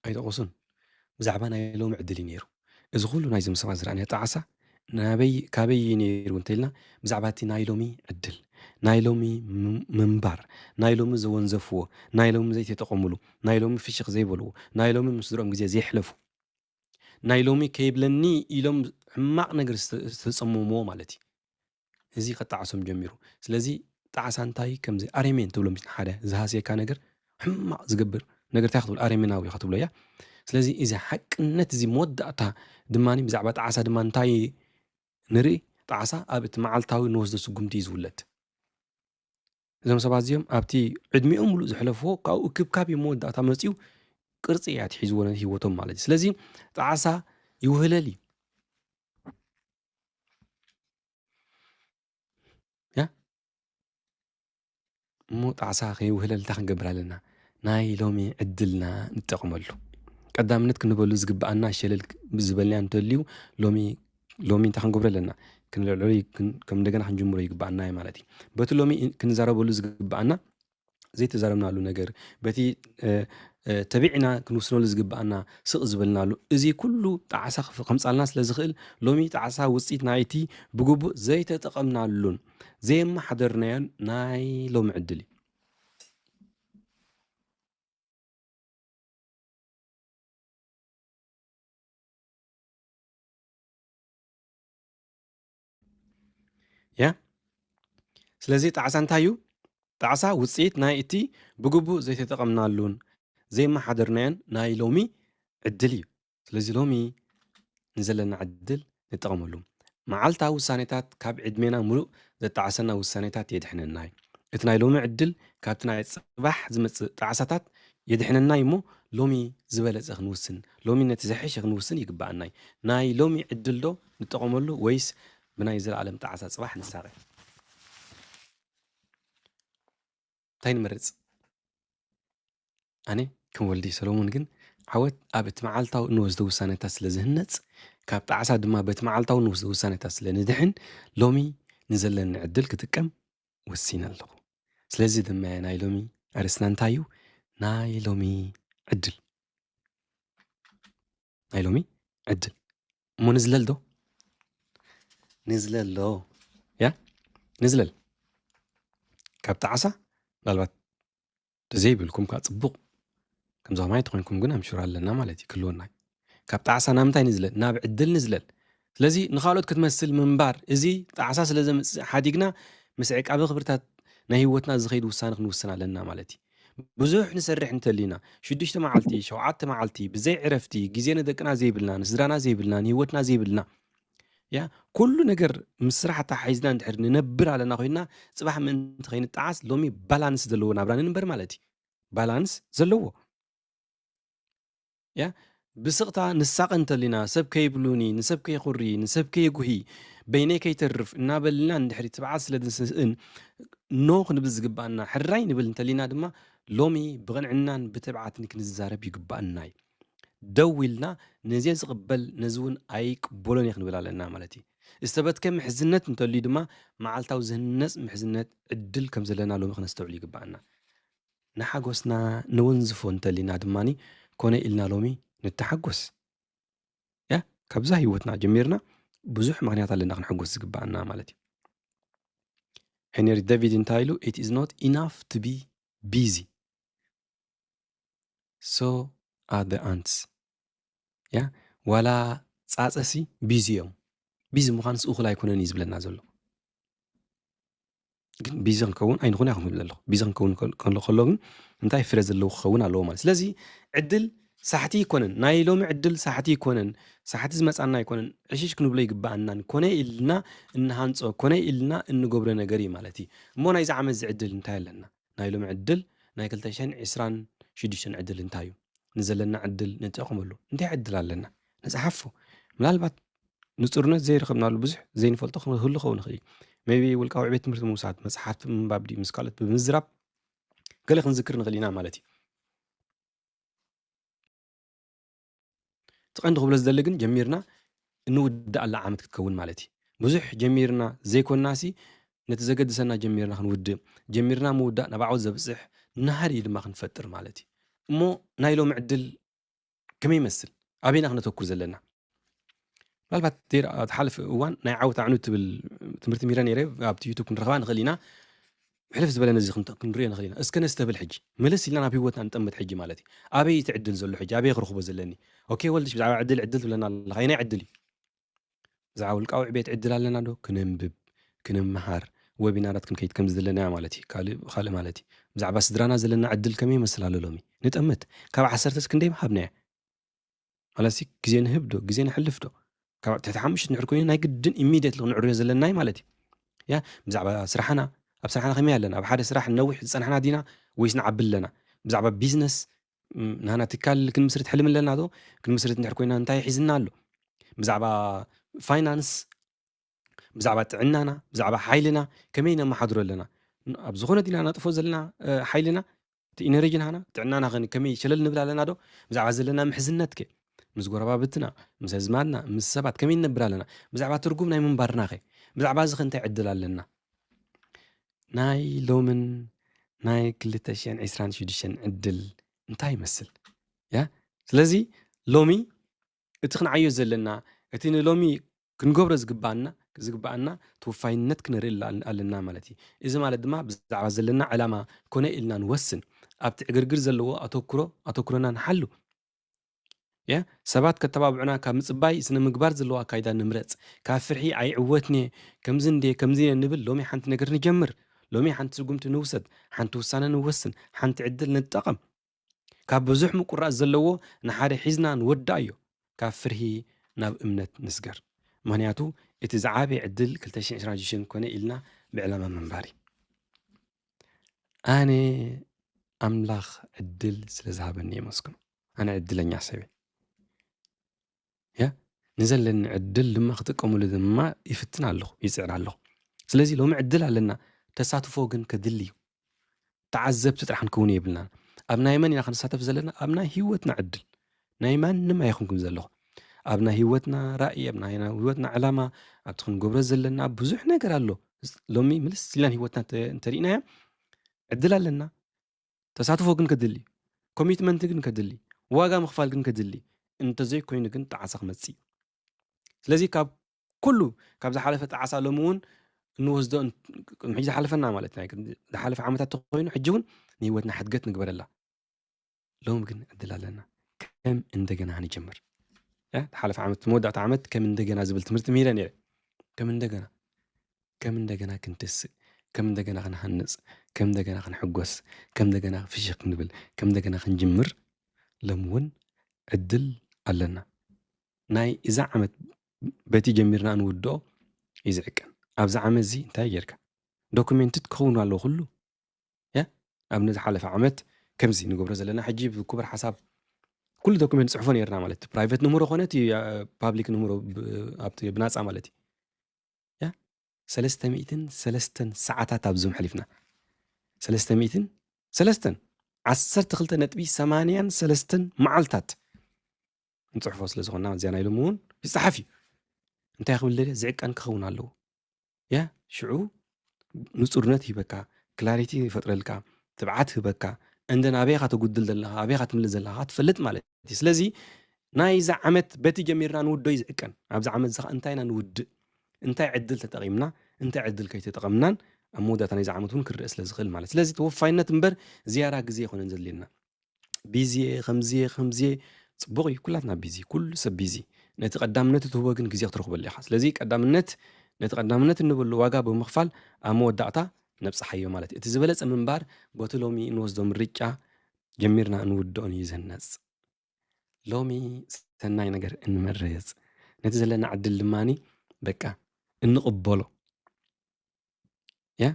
ኣይጠቐሱን። ብዛዕባ ናይ ሎሚ ዕድል እዩ ነይሩ። እዚ ኩሉ ናይዞም ሰባት ዝረኣናዮ ጣዕሳ ናበይ፣ ካበይ እዩ ነይሩ እንተኢልና፣ ብዛዕባ እቲ ናይ ሎሚ ዕድል፣ ናይ ሎሚ ም-፣ ምንባር፣ ናይ ሎሚ ዘወንዘፍዎ፣ ናይ ሎሚ ዘይተጠቐሙሉ፣ ናይ ሎሚ ፍሽኽ ዘይበልዎ፣ ናይ ሎሚ ምስ ስድርኦም ግዜ ዘይሕለፉ፣ ናይ ሎሚ ከይብለኒ ኢሎም ሕማቕ ነገር ዝተ-፣ ዝተጸመምዎ ማለት እዩ። እዚ ከጣዕሶም ጀሚሩ። ስለዚ ጣዕሳ እንታይ ከምዚ ኣሬሜን ትብሎ ምስ ሓደ ዝሃስየካ ነገር፣ ሕማቕ ዝገብር ነገር እንታይ ክትብሎ? ኣሬሜናዊ ኢኻ ትብሎ እያ። ስለዚ እዚ ሓቅነት እዚ መወዳእታ ድማ ብዛዕባ ጣዕሳ ድማ እንታይ ንርኢ? ጣዕሳ ኣብ እቲ መዓልታዊ ንወስዶ ስጉምቲ እዩ ዝውለድ። እዞም ሰባት እዚኦም ኣብቲ ዕድሚኦም ሙሉእ ዘሕለፍዎ ካብኡ እክብካብ እዩ መወዳእታ መጺኡ ቅርጺ እያ ትሒዝዎ ነቲ ህይወቶም ማለት እዩ። ስለዚ ጣዕሳ ይውህለል እዩ። ያ? እሞ ጣዕሳ ከይውህለል እንታይ ክንገብር ኣለና? ናይ ሎሚ ዕድልና ንጠቐመሉ። ቀዳምነት ክንበሉ ዝግብኣና ሸለል ዝበልና እንተልዩ ሎሚ፣ ሎሚ እንታይ ክንገብር ኣለና? ክንልዕሎ ክን-፣ ከም እንደገና ክንጅምሮ ይግብኣና እዩ ማለት እዩ። በቲ ሎሚ ክንዛረበሉ ዝግብኣና ዘይተዛረብናሉ ነገር፣ በቲ፣ እ፣ እ፣ ተቢዕና ክንውስነሉ ዝግብኣና ስቕ ዝበልናሉ፣ እዚ ኩሉ ጣዕሳ ክፍ-፣ ከምጻልና ስለ ዝኽእል፣ ሎሚ ጣዕሳ ውጽኢት ናይቲ ብግቡእ ዘይተጠቐምናሉን ዘየመሓደርናዮን ናይ ሎሚ ዕድል እዩ። ያ? ስለዚ ጣዕሳ እንታይ እዩ? ጣዕሳ ውጽኢት ናይ እቲ ብግቡእ ዘይተጠቐምናሉን ዘይመሓደርናዮን ናይ ሎሚ ዕድል እዩ። ስለዚ ሎሚ ንዘለና ዕድል ንጠቐመሉ። መዓልታዊ ውሳኔታት ካብ ዕድሜና ሙሉእ ዘጣዕሰና ውሳኔታት የድሕነና እዩ። እቲ ናይ ሎሚ ዕድል ካብቲ ናይ ጽባሕ ዝመጽእ ጣዕሳታት የድሕነና እዩ እሞ፣ ሎሚ ዝበለጸ ክንውስን፣ ሎሚ ነቲ ዝሐሸ ክንውስን ይግብኣና እዩ። ናይ ሎሚ ዕድል ዶ ንጠቐመሉ ወይስ ብናይ ዘለኣለም ጣዕሳ ጽባሕ ንሳቐ? እንታይ ንመርጽ? ኣነ ከም ወልዲ ሰሎሞን ግን ዓወት ኣብ እቲ መዓልታዊ እንወስዶ ውሳነታት ስለ ዝህነጽ፣ ካብ ጣዕሳ ድማ በቲ መዓልታዊ እንወስዶ ውሳነታት ስለ ንድሕን፣ ሎሚ ንዘለኒ ዕድል ክጥቀም ወሲነ ኣለኹ። ስለዚ ድማ ናይ ሎሚ ኣርእስትና እንታይ እዩ? ናይ ሎሚ ዕድል። ናይ ሎሚ ዕድል። እሞ ንዝለል ዶ? ንዝለል ዶ? ያ? ንዝለል። ካብ ጣዕሳ ምናልባት ተዘይብልኩም ከዓ ጽቡቕ። ከምዚ ከማይ ተኾይንኩም ግን ኣምሽሩ ኣለና ማለት እዩ፣ ክህልወና እዩ። ካብ ጣዕሳ ናብ ምንታይ ንዝለል? ናብ ዕድል ንዝለል። ስለዚ ንኻልኦት ክትመስል ምንባር፣ እዚ ጣዕሳ ስለ ዘምጽእ ሓዲግና ምስ ዕቃበ ክብርታት ናይ ህይወትና ዝኸይድ ውሳነ ክንውስን ኣለና ማለት እዩ። ብዙሕ ንሰርሕ እንተሊና፣ ሽዱሽተ መዓልቲ፣ ሸውዓተ መዓልቲ፣ ብዘይ ዕረፍቲ፣ ግዜ ንደቅና ዘይብልና፣ ንስድራና ዘይብልና፣ ንህይወትና ዘይብልና፣ ያ፣ ኩሉ ነገር ምስ ስራሕ ኣተሓሒዝና እንድሕር ንነብር ኣለና ኮይና፣ ጽባሕ ምእንቲ ከይንጠዓስ ሎሚ ባላንስ ዘለዎ ናብራ ንንበር ማለት እዩ። ባላንስ ዘለዎ። ያ፣ ብስቕታ ንሳቐ እንተሊና፣ ሰብ ከይብሉኒ፣ ንሰብ ከይኹሪ፣ ንሰብ ከየጉሂ፣ በይነይ ከይተርፍ እናበልና እንድሕሪ ትብዓት ስለ ዝንስእን ኖ ክንብል ዝግባኣና ሕራይ ንብል እንተሊና ድማ፣ ሎሚ ብቕንዕናን ብትብዓትን ክንዛረብ ይግባኣና እዩ። ደው ኢልና ነዚ ዝቕበል፣ ነዚ እውን ኣይቅበሎን እየ ክንብል ኣለና ማለት እዩ። ዝተበትከ ምሕዝነት እንተልዩ ድማ፣ መዓልታዊ ዝህነጽ ምሕዝነት ዕድል ከም ዘለና ሎሚ ክነስተውዕል ይግባኣና። ንሓጎስና ንወንዝፎ እንተሊና ድማኒ፣ ኮነ ኢልና ሎሚ ንተሓጎስ። ያ፣ ካብዛ ህይወትና ጀሚርና ብዙሕ ምኽንያት ኣለና ክንሕጎስ ዝግባኣና ማለት እዩ። ሄንሪ ዴቪድ እንታይ ኢሉ? It is not enough to be busy. So are the ants. ያ፣ ዋላ ጻጸሲ ቢዚ እዮም። ቢዚ ምዃንስ እኹል ኣይኮነን እዩ ዝብለና ዘሎ። ግን ቢዚ ክንከውን ኣይንኹን ኢና ክንብል ኣለኹ። ቢዚ ክንከውን ከሎ፣ ከሎ ግን እንታይ ፍረ ዘለዎ ክኸውን ኣለዎ ማለት። ስለዚ ዕድል ሳሕቲ ኣይኮነን፣ ናይ ሎሚ ዕድል ሳሕቲ ኣይኮነን፣ ሳሕቲ ዝመጻና ኣይኮነን፣ ዕሽሽ ክንብሎ ይግባኣናን፣ ኮነ ኢልና እንሃንጾ፣ ኮነ ኢልና እንገብሮ ነገር እዩ ማለት እዩ። እሞ ናይዚ ዓመት እዚ ዕድል እንታይ ኣለና? ናይ ሎሚ ዕድል፣ ናይ ክልተ ሽሕን ዕስራን ሽዱሽተን ዕድል እንታይ እዩ? ንዘለና ዕድል ንጠቐመሉ። እንታይ ዕድል ኣለና? ንጽሓፎ። ምናልባት ንጹርነት ዘይረኸብናሉ ብዙሕ ዘይንፈልጦ ክንህሉ ክኸውን ይኽእል እዩ። ሜቢ ውልቃዊ ዕቤት ትምህርቲ ምውሳድ፣ መጽሓፍቲ ምንባብ ድዩ፣ ምስ ካልኦት ብምዝራብ ገለ ክንዝክር ንኽእል ኢና ማለት እዩ። እቲ ቀንዲ ክብሎ ዝደሊ ግን ጀሚርና እንውድኣላ ዓመት ክትከውን ማለት እዩ። ብዙሕ ጀሚርና ዘይኮንናሲ ነቲ ዘገድሰና ጀሚርና ክንውድእ፣ ጀሚርና ምውዳእ ናብ ዓወት ዘብጽሕ ናህሪ ድማ ክንፈጥር ማለት እዩ። እሞ ናይ ሎሚ ዕድል ከመይ ይመስል? ኣበይና ክነተኩር ዘለና? ምናልባት ዴር ኣብ ዝሓለፈ እዋን ናይ ዓወት ኣዕኑድ ትብል ትምህርቲ ሚረ ነይረ፣ ኣብቲ ዩቱብ ክንረኽባ ንኽእል ኢና። ሕልፍ ዝበለ ነዚ ክንተ-፣ ክንሪኦ ንኽእል ኢና። እስከ ነስተብል ሕጂ። ምልስ ኢልና ናብ ህይወትና ንጠምት ሕጂ ማለት እዩ። ኣበይ እቲ ዕድል ዘሎ ሕጂ? ኣበይ ክረኽቦ ዘለኒ? ኦኬ ወልድሽ፣ ብዛዕባ ዕድል፣ ዕድል ትብለና ኣለኻ። ኣየናይ ዕድል እዩ? ብዛዕባ ውልቃዊ ዕቤት ዕድል ኣለና ዶ? ክነንብብ፣ ክንመሃር፣ ዌቢናራት ክንከይድ ከም ዝደለና ማለት እዩ። ካልእ፣ ካልእ ማለት እዩ። ብዛዕባ ስድራና ዘለና ዕድል ከመይ ይመስል ኣሎ ሎሚ? ንጠምት። ካብ ዓሰርተስ ክንደይ ምሃብናዮ? ማለትሲ ግዜ ንህብ ዶ? ግዜ ነሕልፍ ዶ? ካብ ትሕቲ ሓሙሽተ እንድሕር ኮይኑ ናይ ግድን ኢሚድየትሊ ክንዕርዮ ዘለና እዩ ማለት እዩ። ያ፣ ብዛዕባ ስራሕና፣ ኣብ ስራሕና ከመይ ኣለና? ኣብ ሓደ ስራሕ ነዊሕ ዝጸናሕና ዲና ወይስ ንዓቢ ኣለና? ብዛዕባ ቢዝነስ፣ ም፣ ናህና ትካል ክንምስርት ሕልሚ ኣለና ዶ? ክንምስርት እንድሕር ኮይና እንታይ ሒዝና ኣሎ? ብዛዕባ ፋይናንስ፣ ብዛዕባ ጥዕናና፣ ብዛዕባ ሓይልና ከመይ ነመሓድሮ ኣለና? ን-፣ ኣብ ዝኾነ ዲና ነጥፎ ዘለና፣ እ፣ ሓይልና፣ እቲ ኢነርጂ ናህና፣ ጥዕናና ኸ ከመይ ሸለል ንብል ኣለና ዶ? ብዛዕባ ዘለና ምሕዝነት ከ? ምስ ጎረባብትና፣ ምስ ኣዝማድና፣ ምስ ሰባት ከመይ ንነብር ኣለና? ብዛዕባ ትርጉም ናይ ምንባርና ኸ? ብዛዕባ እዚ ኸ እንታይ ዕድል ኣለና? ናይ ሎምን ናይ ክልተ ሽሕን ዕስራን ሽዱሽተን ዕድል እንታይ ይመስል? ያ? ስለዚ ሎሚ እቲ ክንዓዮ ዘለና፣ እቲ ንሎሚ ክንገብሮ ዝግባኣና፣ ዝግባኣና ተወፋይነት ክንርኢ ኣላ-፣ ኣለና ማለት እዩ። እዚ ማለት ድማ ብዛዕባ ዘለና ዕላማ ኮነ ኢልና ንወስን። ኣብቲ ዕግርግር ዘለዎ ኣተኩሮ፣ ኣተኩሮና ንሓሉ። ያ፣ ሰባት ከተባብዑና ካብ ምጽባይ ስነ ምግባር ዘለዎ ኣካይዳ ንምረጽ። ካብ ፍርሒ ኣይዕወትን'የ፣ ከምዚ እንድየ፣ ከምዚ እየ ንብል ሎሚ ሓንቲ ነገር ንጀምር። ሎሚ ሓንቲ ስጉምቲ ንውሰድ፣ ሓንቲ ውሳነ ንወስን፣ ሓንቲ ዕድል ንጠቐም። ካብ ብዙሕ ምቁራጽ ዘለዎ ንሓደ ሒዝና ንወድኣዮ። ካብ ፍርሂ ናብ እምነት ንስገር። ምኽንያቱ እቲ ዝዓበየ ዕድል ክልተ ሽሕን ዕስራን ሽዱሽተን ኮነ ኢልና ብዕላማ ምንባር እዩ። ኣነ ኣምላኽ ዕድል ስለ ዝሃበኒ የመስግኖ። ኣነ ዕድለኛ ሰብ እየ። ያ፣ ንዘለኒ ዕድል ድማ ክጥቀሙሉ ድማ ይፍትን ኣለኹ፣ ይጽዕር ኣለኹ። ስለዚ ሎሚ ዕድል ኣለና፣ ተሳትፎ ግን ከድሊ እዩ። ተዓዘብቲ ጥራሕ ክንከውን የብልናን። ኣብ ናይ መን ኢና ክንሳተፍ ዘለና? ኣብ ናይ ህይወትና ዕድል። ናይ ማንም ኣይኹንኩም ዘለኹ። ኣብ ናይ ህይወትና ራእይ፣ ኣብ ናይ ህይወትና ዕላማ፣ ኣብቲ ክንገብሮ ዘለና ብዙሕ ነገር ኣሎ። ሎሚ ምልስ ኢልና ህይወትና እንተ-፣ እንተሪእናዮ፣ ዕድል ኣለና። ተሳትፎ ግን ከድሊ፣ ኮሚትመንት ግን ከድሊ፣ ዋጋ ምኽፋል ግን ከድሊ፣ እንተዘይኮይኑ ግን ጣዕሳ ክመጽእ እዩ። ስለዚ ካብ ኩሉ፣ ካብ ዝሓለፈ ጣዕሳ ሎሚ እውን እንወስዶ እን-፣ ቅድሚ ሕጂ ዝሓለፈና ማለት ናይ ቅድሚ ዝሓለፈ ዓመታት ተኾይኑ፣ ሕጂ እውን ንህይወትና ሕድገት ንግበረላ። ሎሚ ግን ዕድል ኣለና። ከም እንደገና ክንጀምር። እ? ዝሓለፈ ዓመት፣ መወዳእታ ዓመት ከም እንደገና ዝብል ትምህርቲ ምሂረ ነይረ። ከም እንደገና፣ ከም እንደገና ክንትስእ፣ ከም እንደገና ክንሃንጽ፣ ከም እንደገና ክንሕጎስ፣ ከም እንደገና ፍሽኽ ክንብል፣ ከም እንደገና ክንጅምር ሎሚ እውን ዕድል ኣለና። ናይ እዛ ዓመት በቲ ጀሚርና እንውድኦ እዩ ዝዕቀን። ኣብዚ ዓመት እዚ እንታይ ጌርካ? ዶኩሜንትድ ክኸውን ኣለዎ ኩሉ። ያ? ኣብ ነዚ ሓለፈ ዓመት ከምዚ ንገብሮ ዘለና ሕጂ ብክቡር ሓሳብ ኩሉ ዶኩሜንት ጽሕፎ ነይርና ማለት እዩ። ፕራይቬት ንምህሮ ኮነ እቲ፣ አ፣ ፓብሊክ ንምህሮ ብ-፣ ኣብቲ ብናጻ ማለት እዩ። ያ? ሰለስተ ሚእትን ሰለስተን ሰዓታት ኣብ ዙም ሕሊፍና። ሰለስተ ሚእትን ሰለስተን፣ ዓሰርተ ክልተ ነጥቢ ሰማንያን ሰለስተን መዓልታት ንጽሕፎ ስለ ዝኾንና፣ እዚኣ ናይ ሎሚ እውን ይጸሓፍ እዩ። እንታይ ክብል ደልየ? ዝዕቀን ክኸውን ኣለዎ። ያ፣ ሽዑ ንጹርነት ይህበካ፣ ክላሪቲ ይፈጥረልካ፣ ትብዓት ይህበካ፣ እንደ ናበይ ኢኻ ተጉድል ዘለኻ፣ ኣበይ ኢኻ ትምልስ ዘለኻ ትፈልጥ ማለት እዩ። ስለዚ ናይዛ ዓመት በቲ ጀሚርና ንውዶ እዩ ዝዕቀን። ኣብዚ ዓመት እዚ ኸኣ እንታይ ኢና ንውድእ? እንታይ ዕድል ተጠቒምና? እንታይ ዕድል ከይተጠቐምናን ኣብ መወዳእታ ናይዚ ዓመት እውን ክረአ ስለ ዝኽእል ማለት። ስለዚ ተወፋይነት እምበር ዝያዳ ግዜ ኣይኮነን ዘድልየና። ቢዚ እየ፣ ከምዚ እየ፣ ከምዚ እየ። ጽቡቕ እዩ፣ ኩላትና ቢዚ፣ ኩሉ ሰብ ቢዚ። ነቲ ቀዳምነት እትህቦ ግን ግዜ ክትረኽበሉ ኢኻ። ስለዚ ቀዳምነት፣ ነቲ ቀዳምነት እንበሉ ዋጋ ብምኽፋል ኣብ መወዳእታ ነብጽሓዮ ማለት እዩ። እቲ ዝበለጸ ምንባር በቲ ሎሚ እንወስዶ ምርጫ ጀሚርና እንውድኦን እዩ ዝህነጽ። ሎሚ ሰናይ ነገር እንመርጽ፣ ነቲ ዘለና ዕድል ድማኒ በቃ እንቕበሎ። ያ፣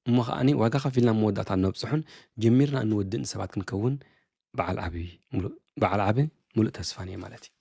እሞ ከኣኒ ዋጋ ከፊልና መወዳእታ እነብጽሑን ጀሚርና እንወድእን ሰባት ክንከውን በዓል ዓቢ ሙሉእ፣ በዓል ዓቢ ሙሉእ ተስፋን እየ ማለት እዩ።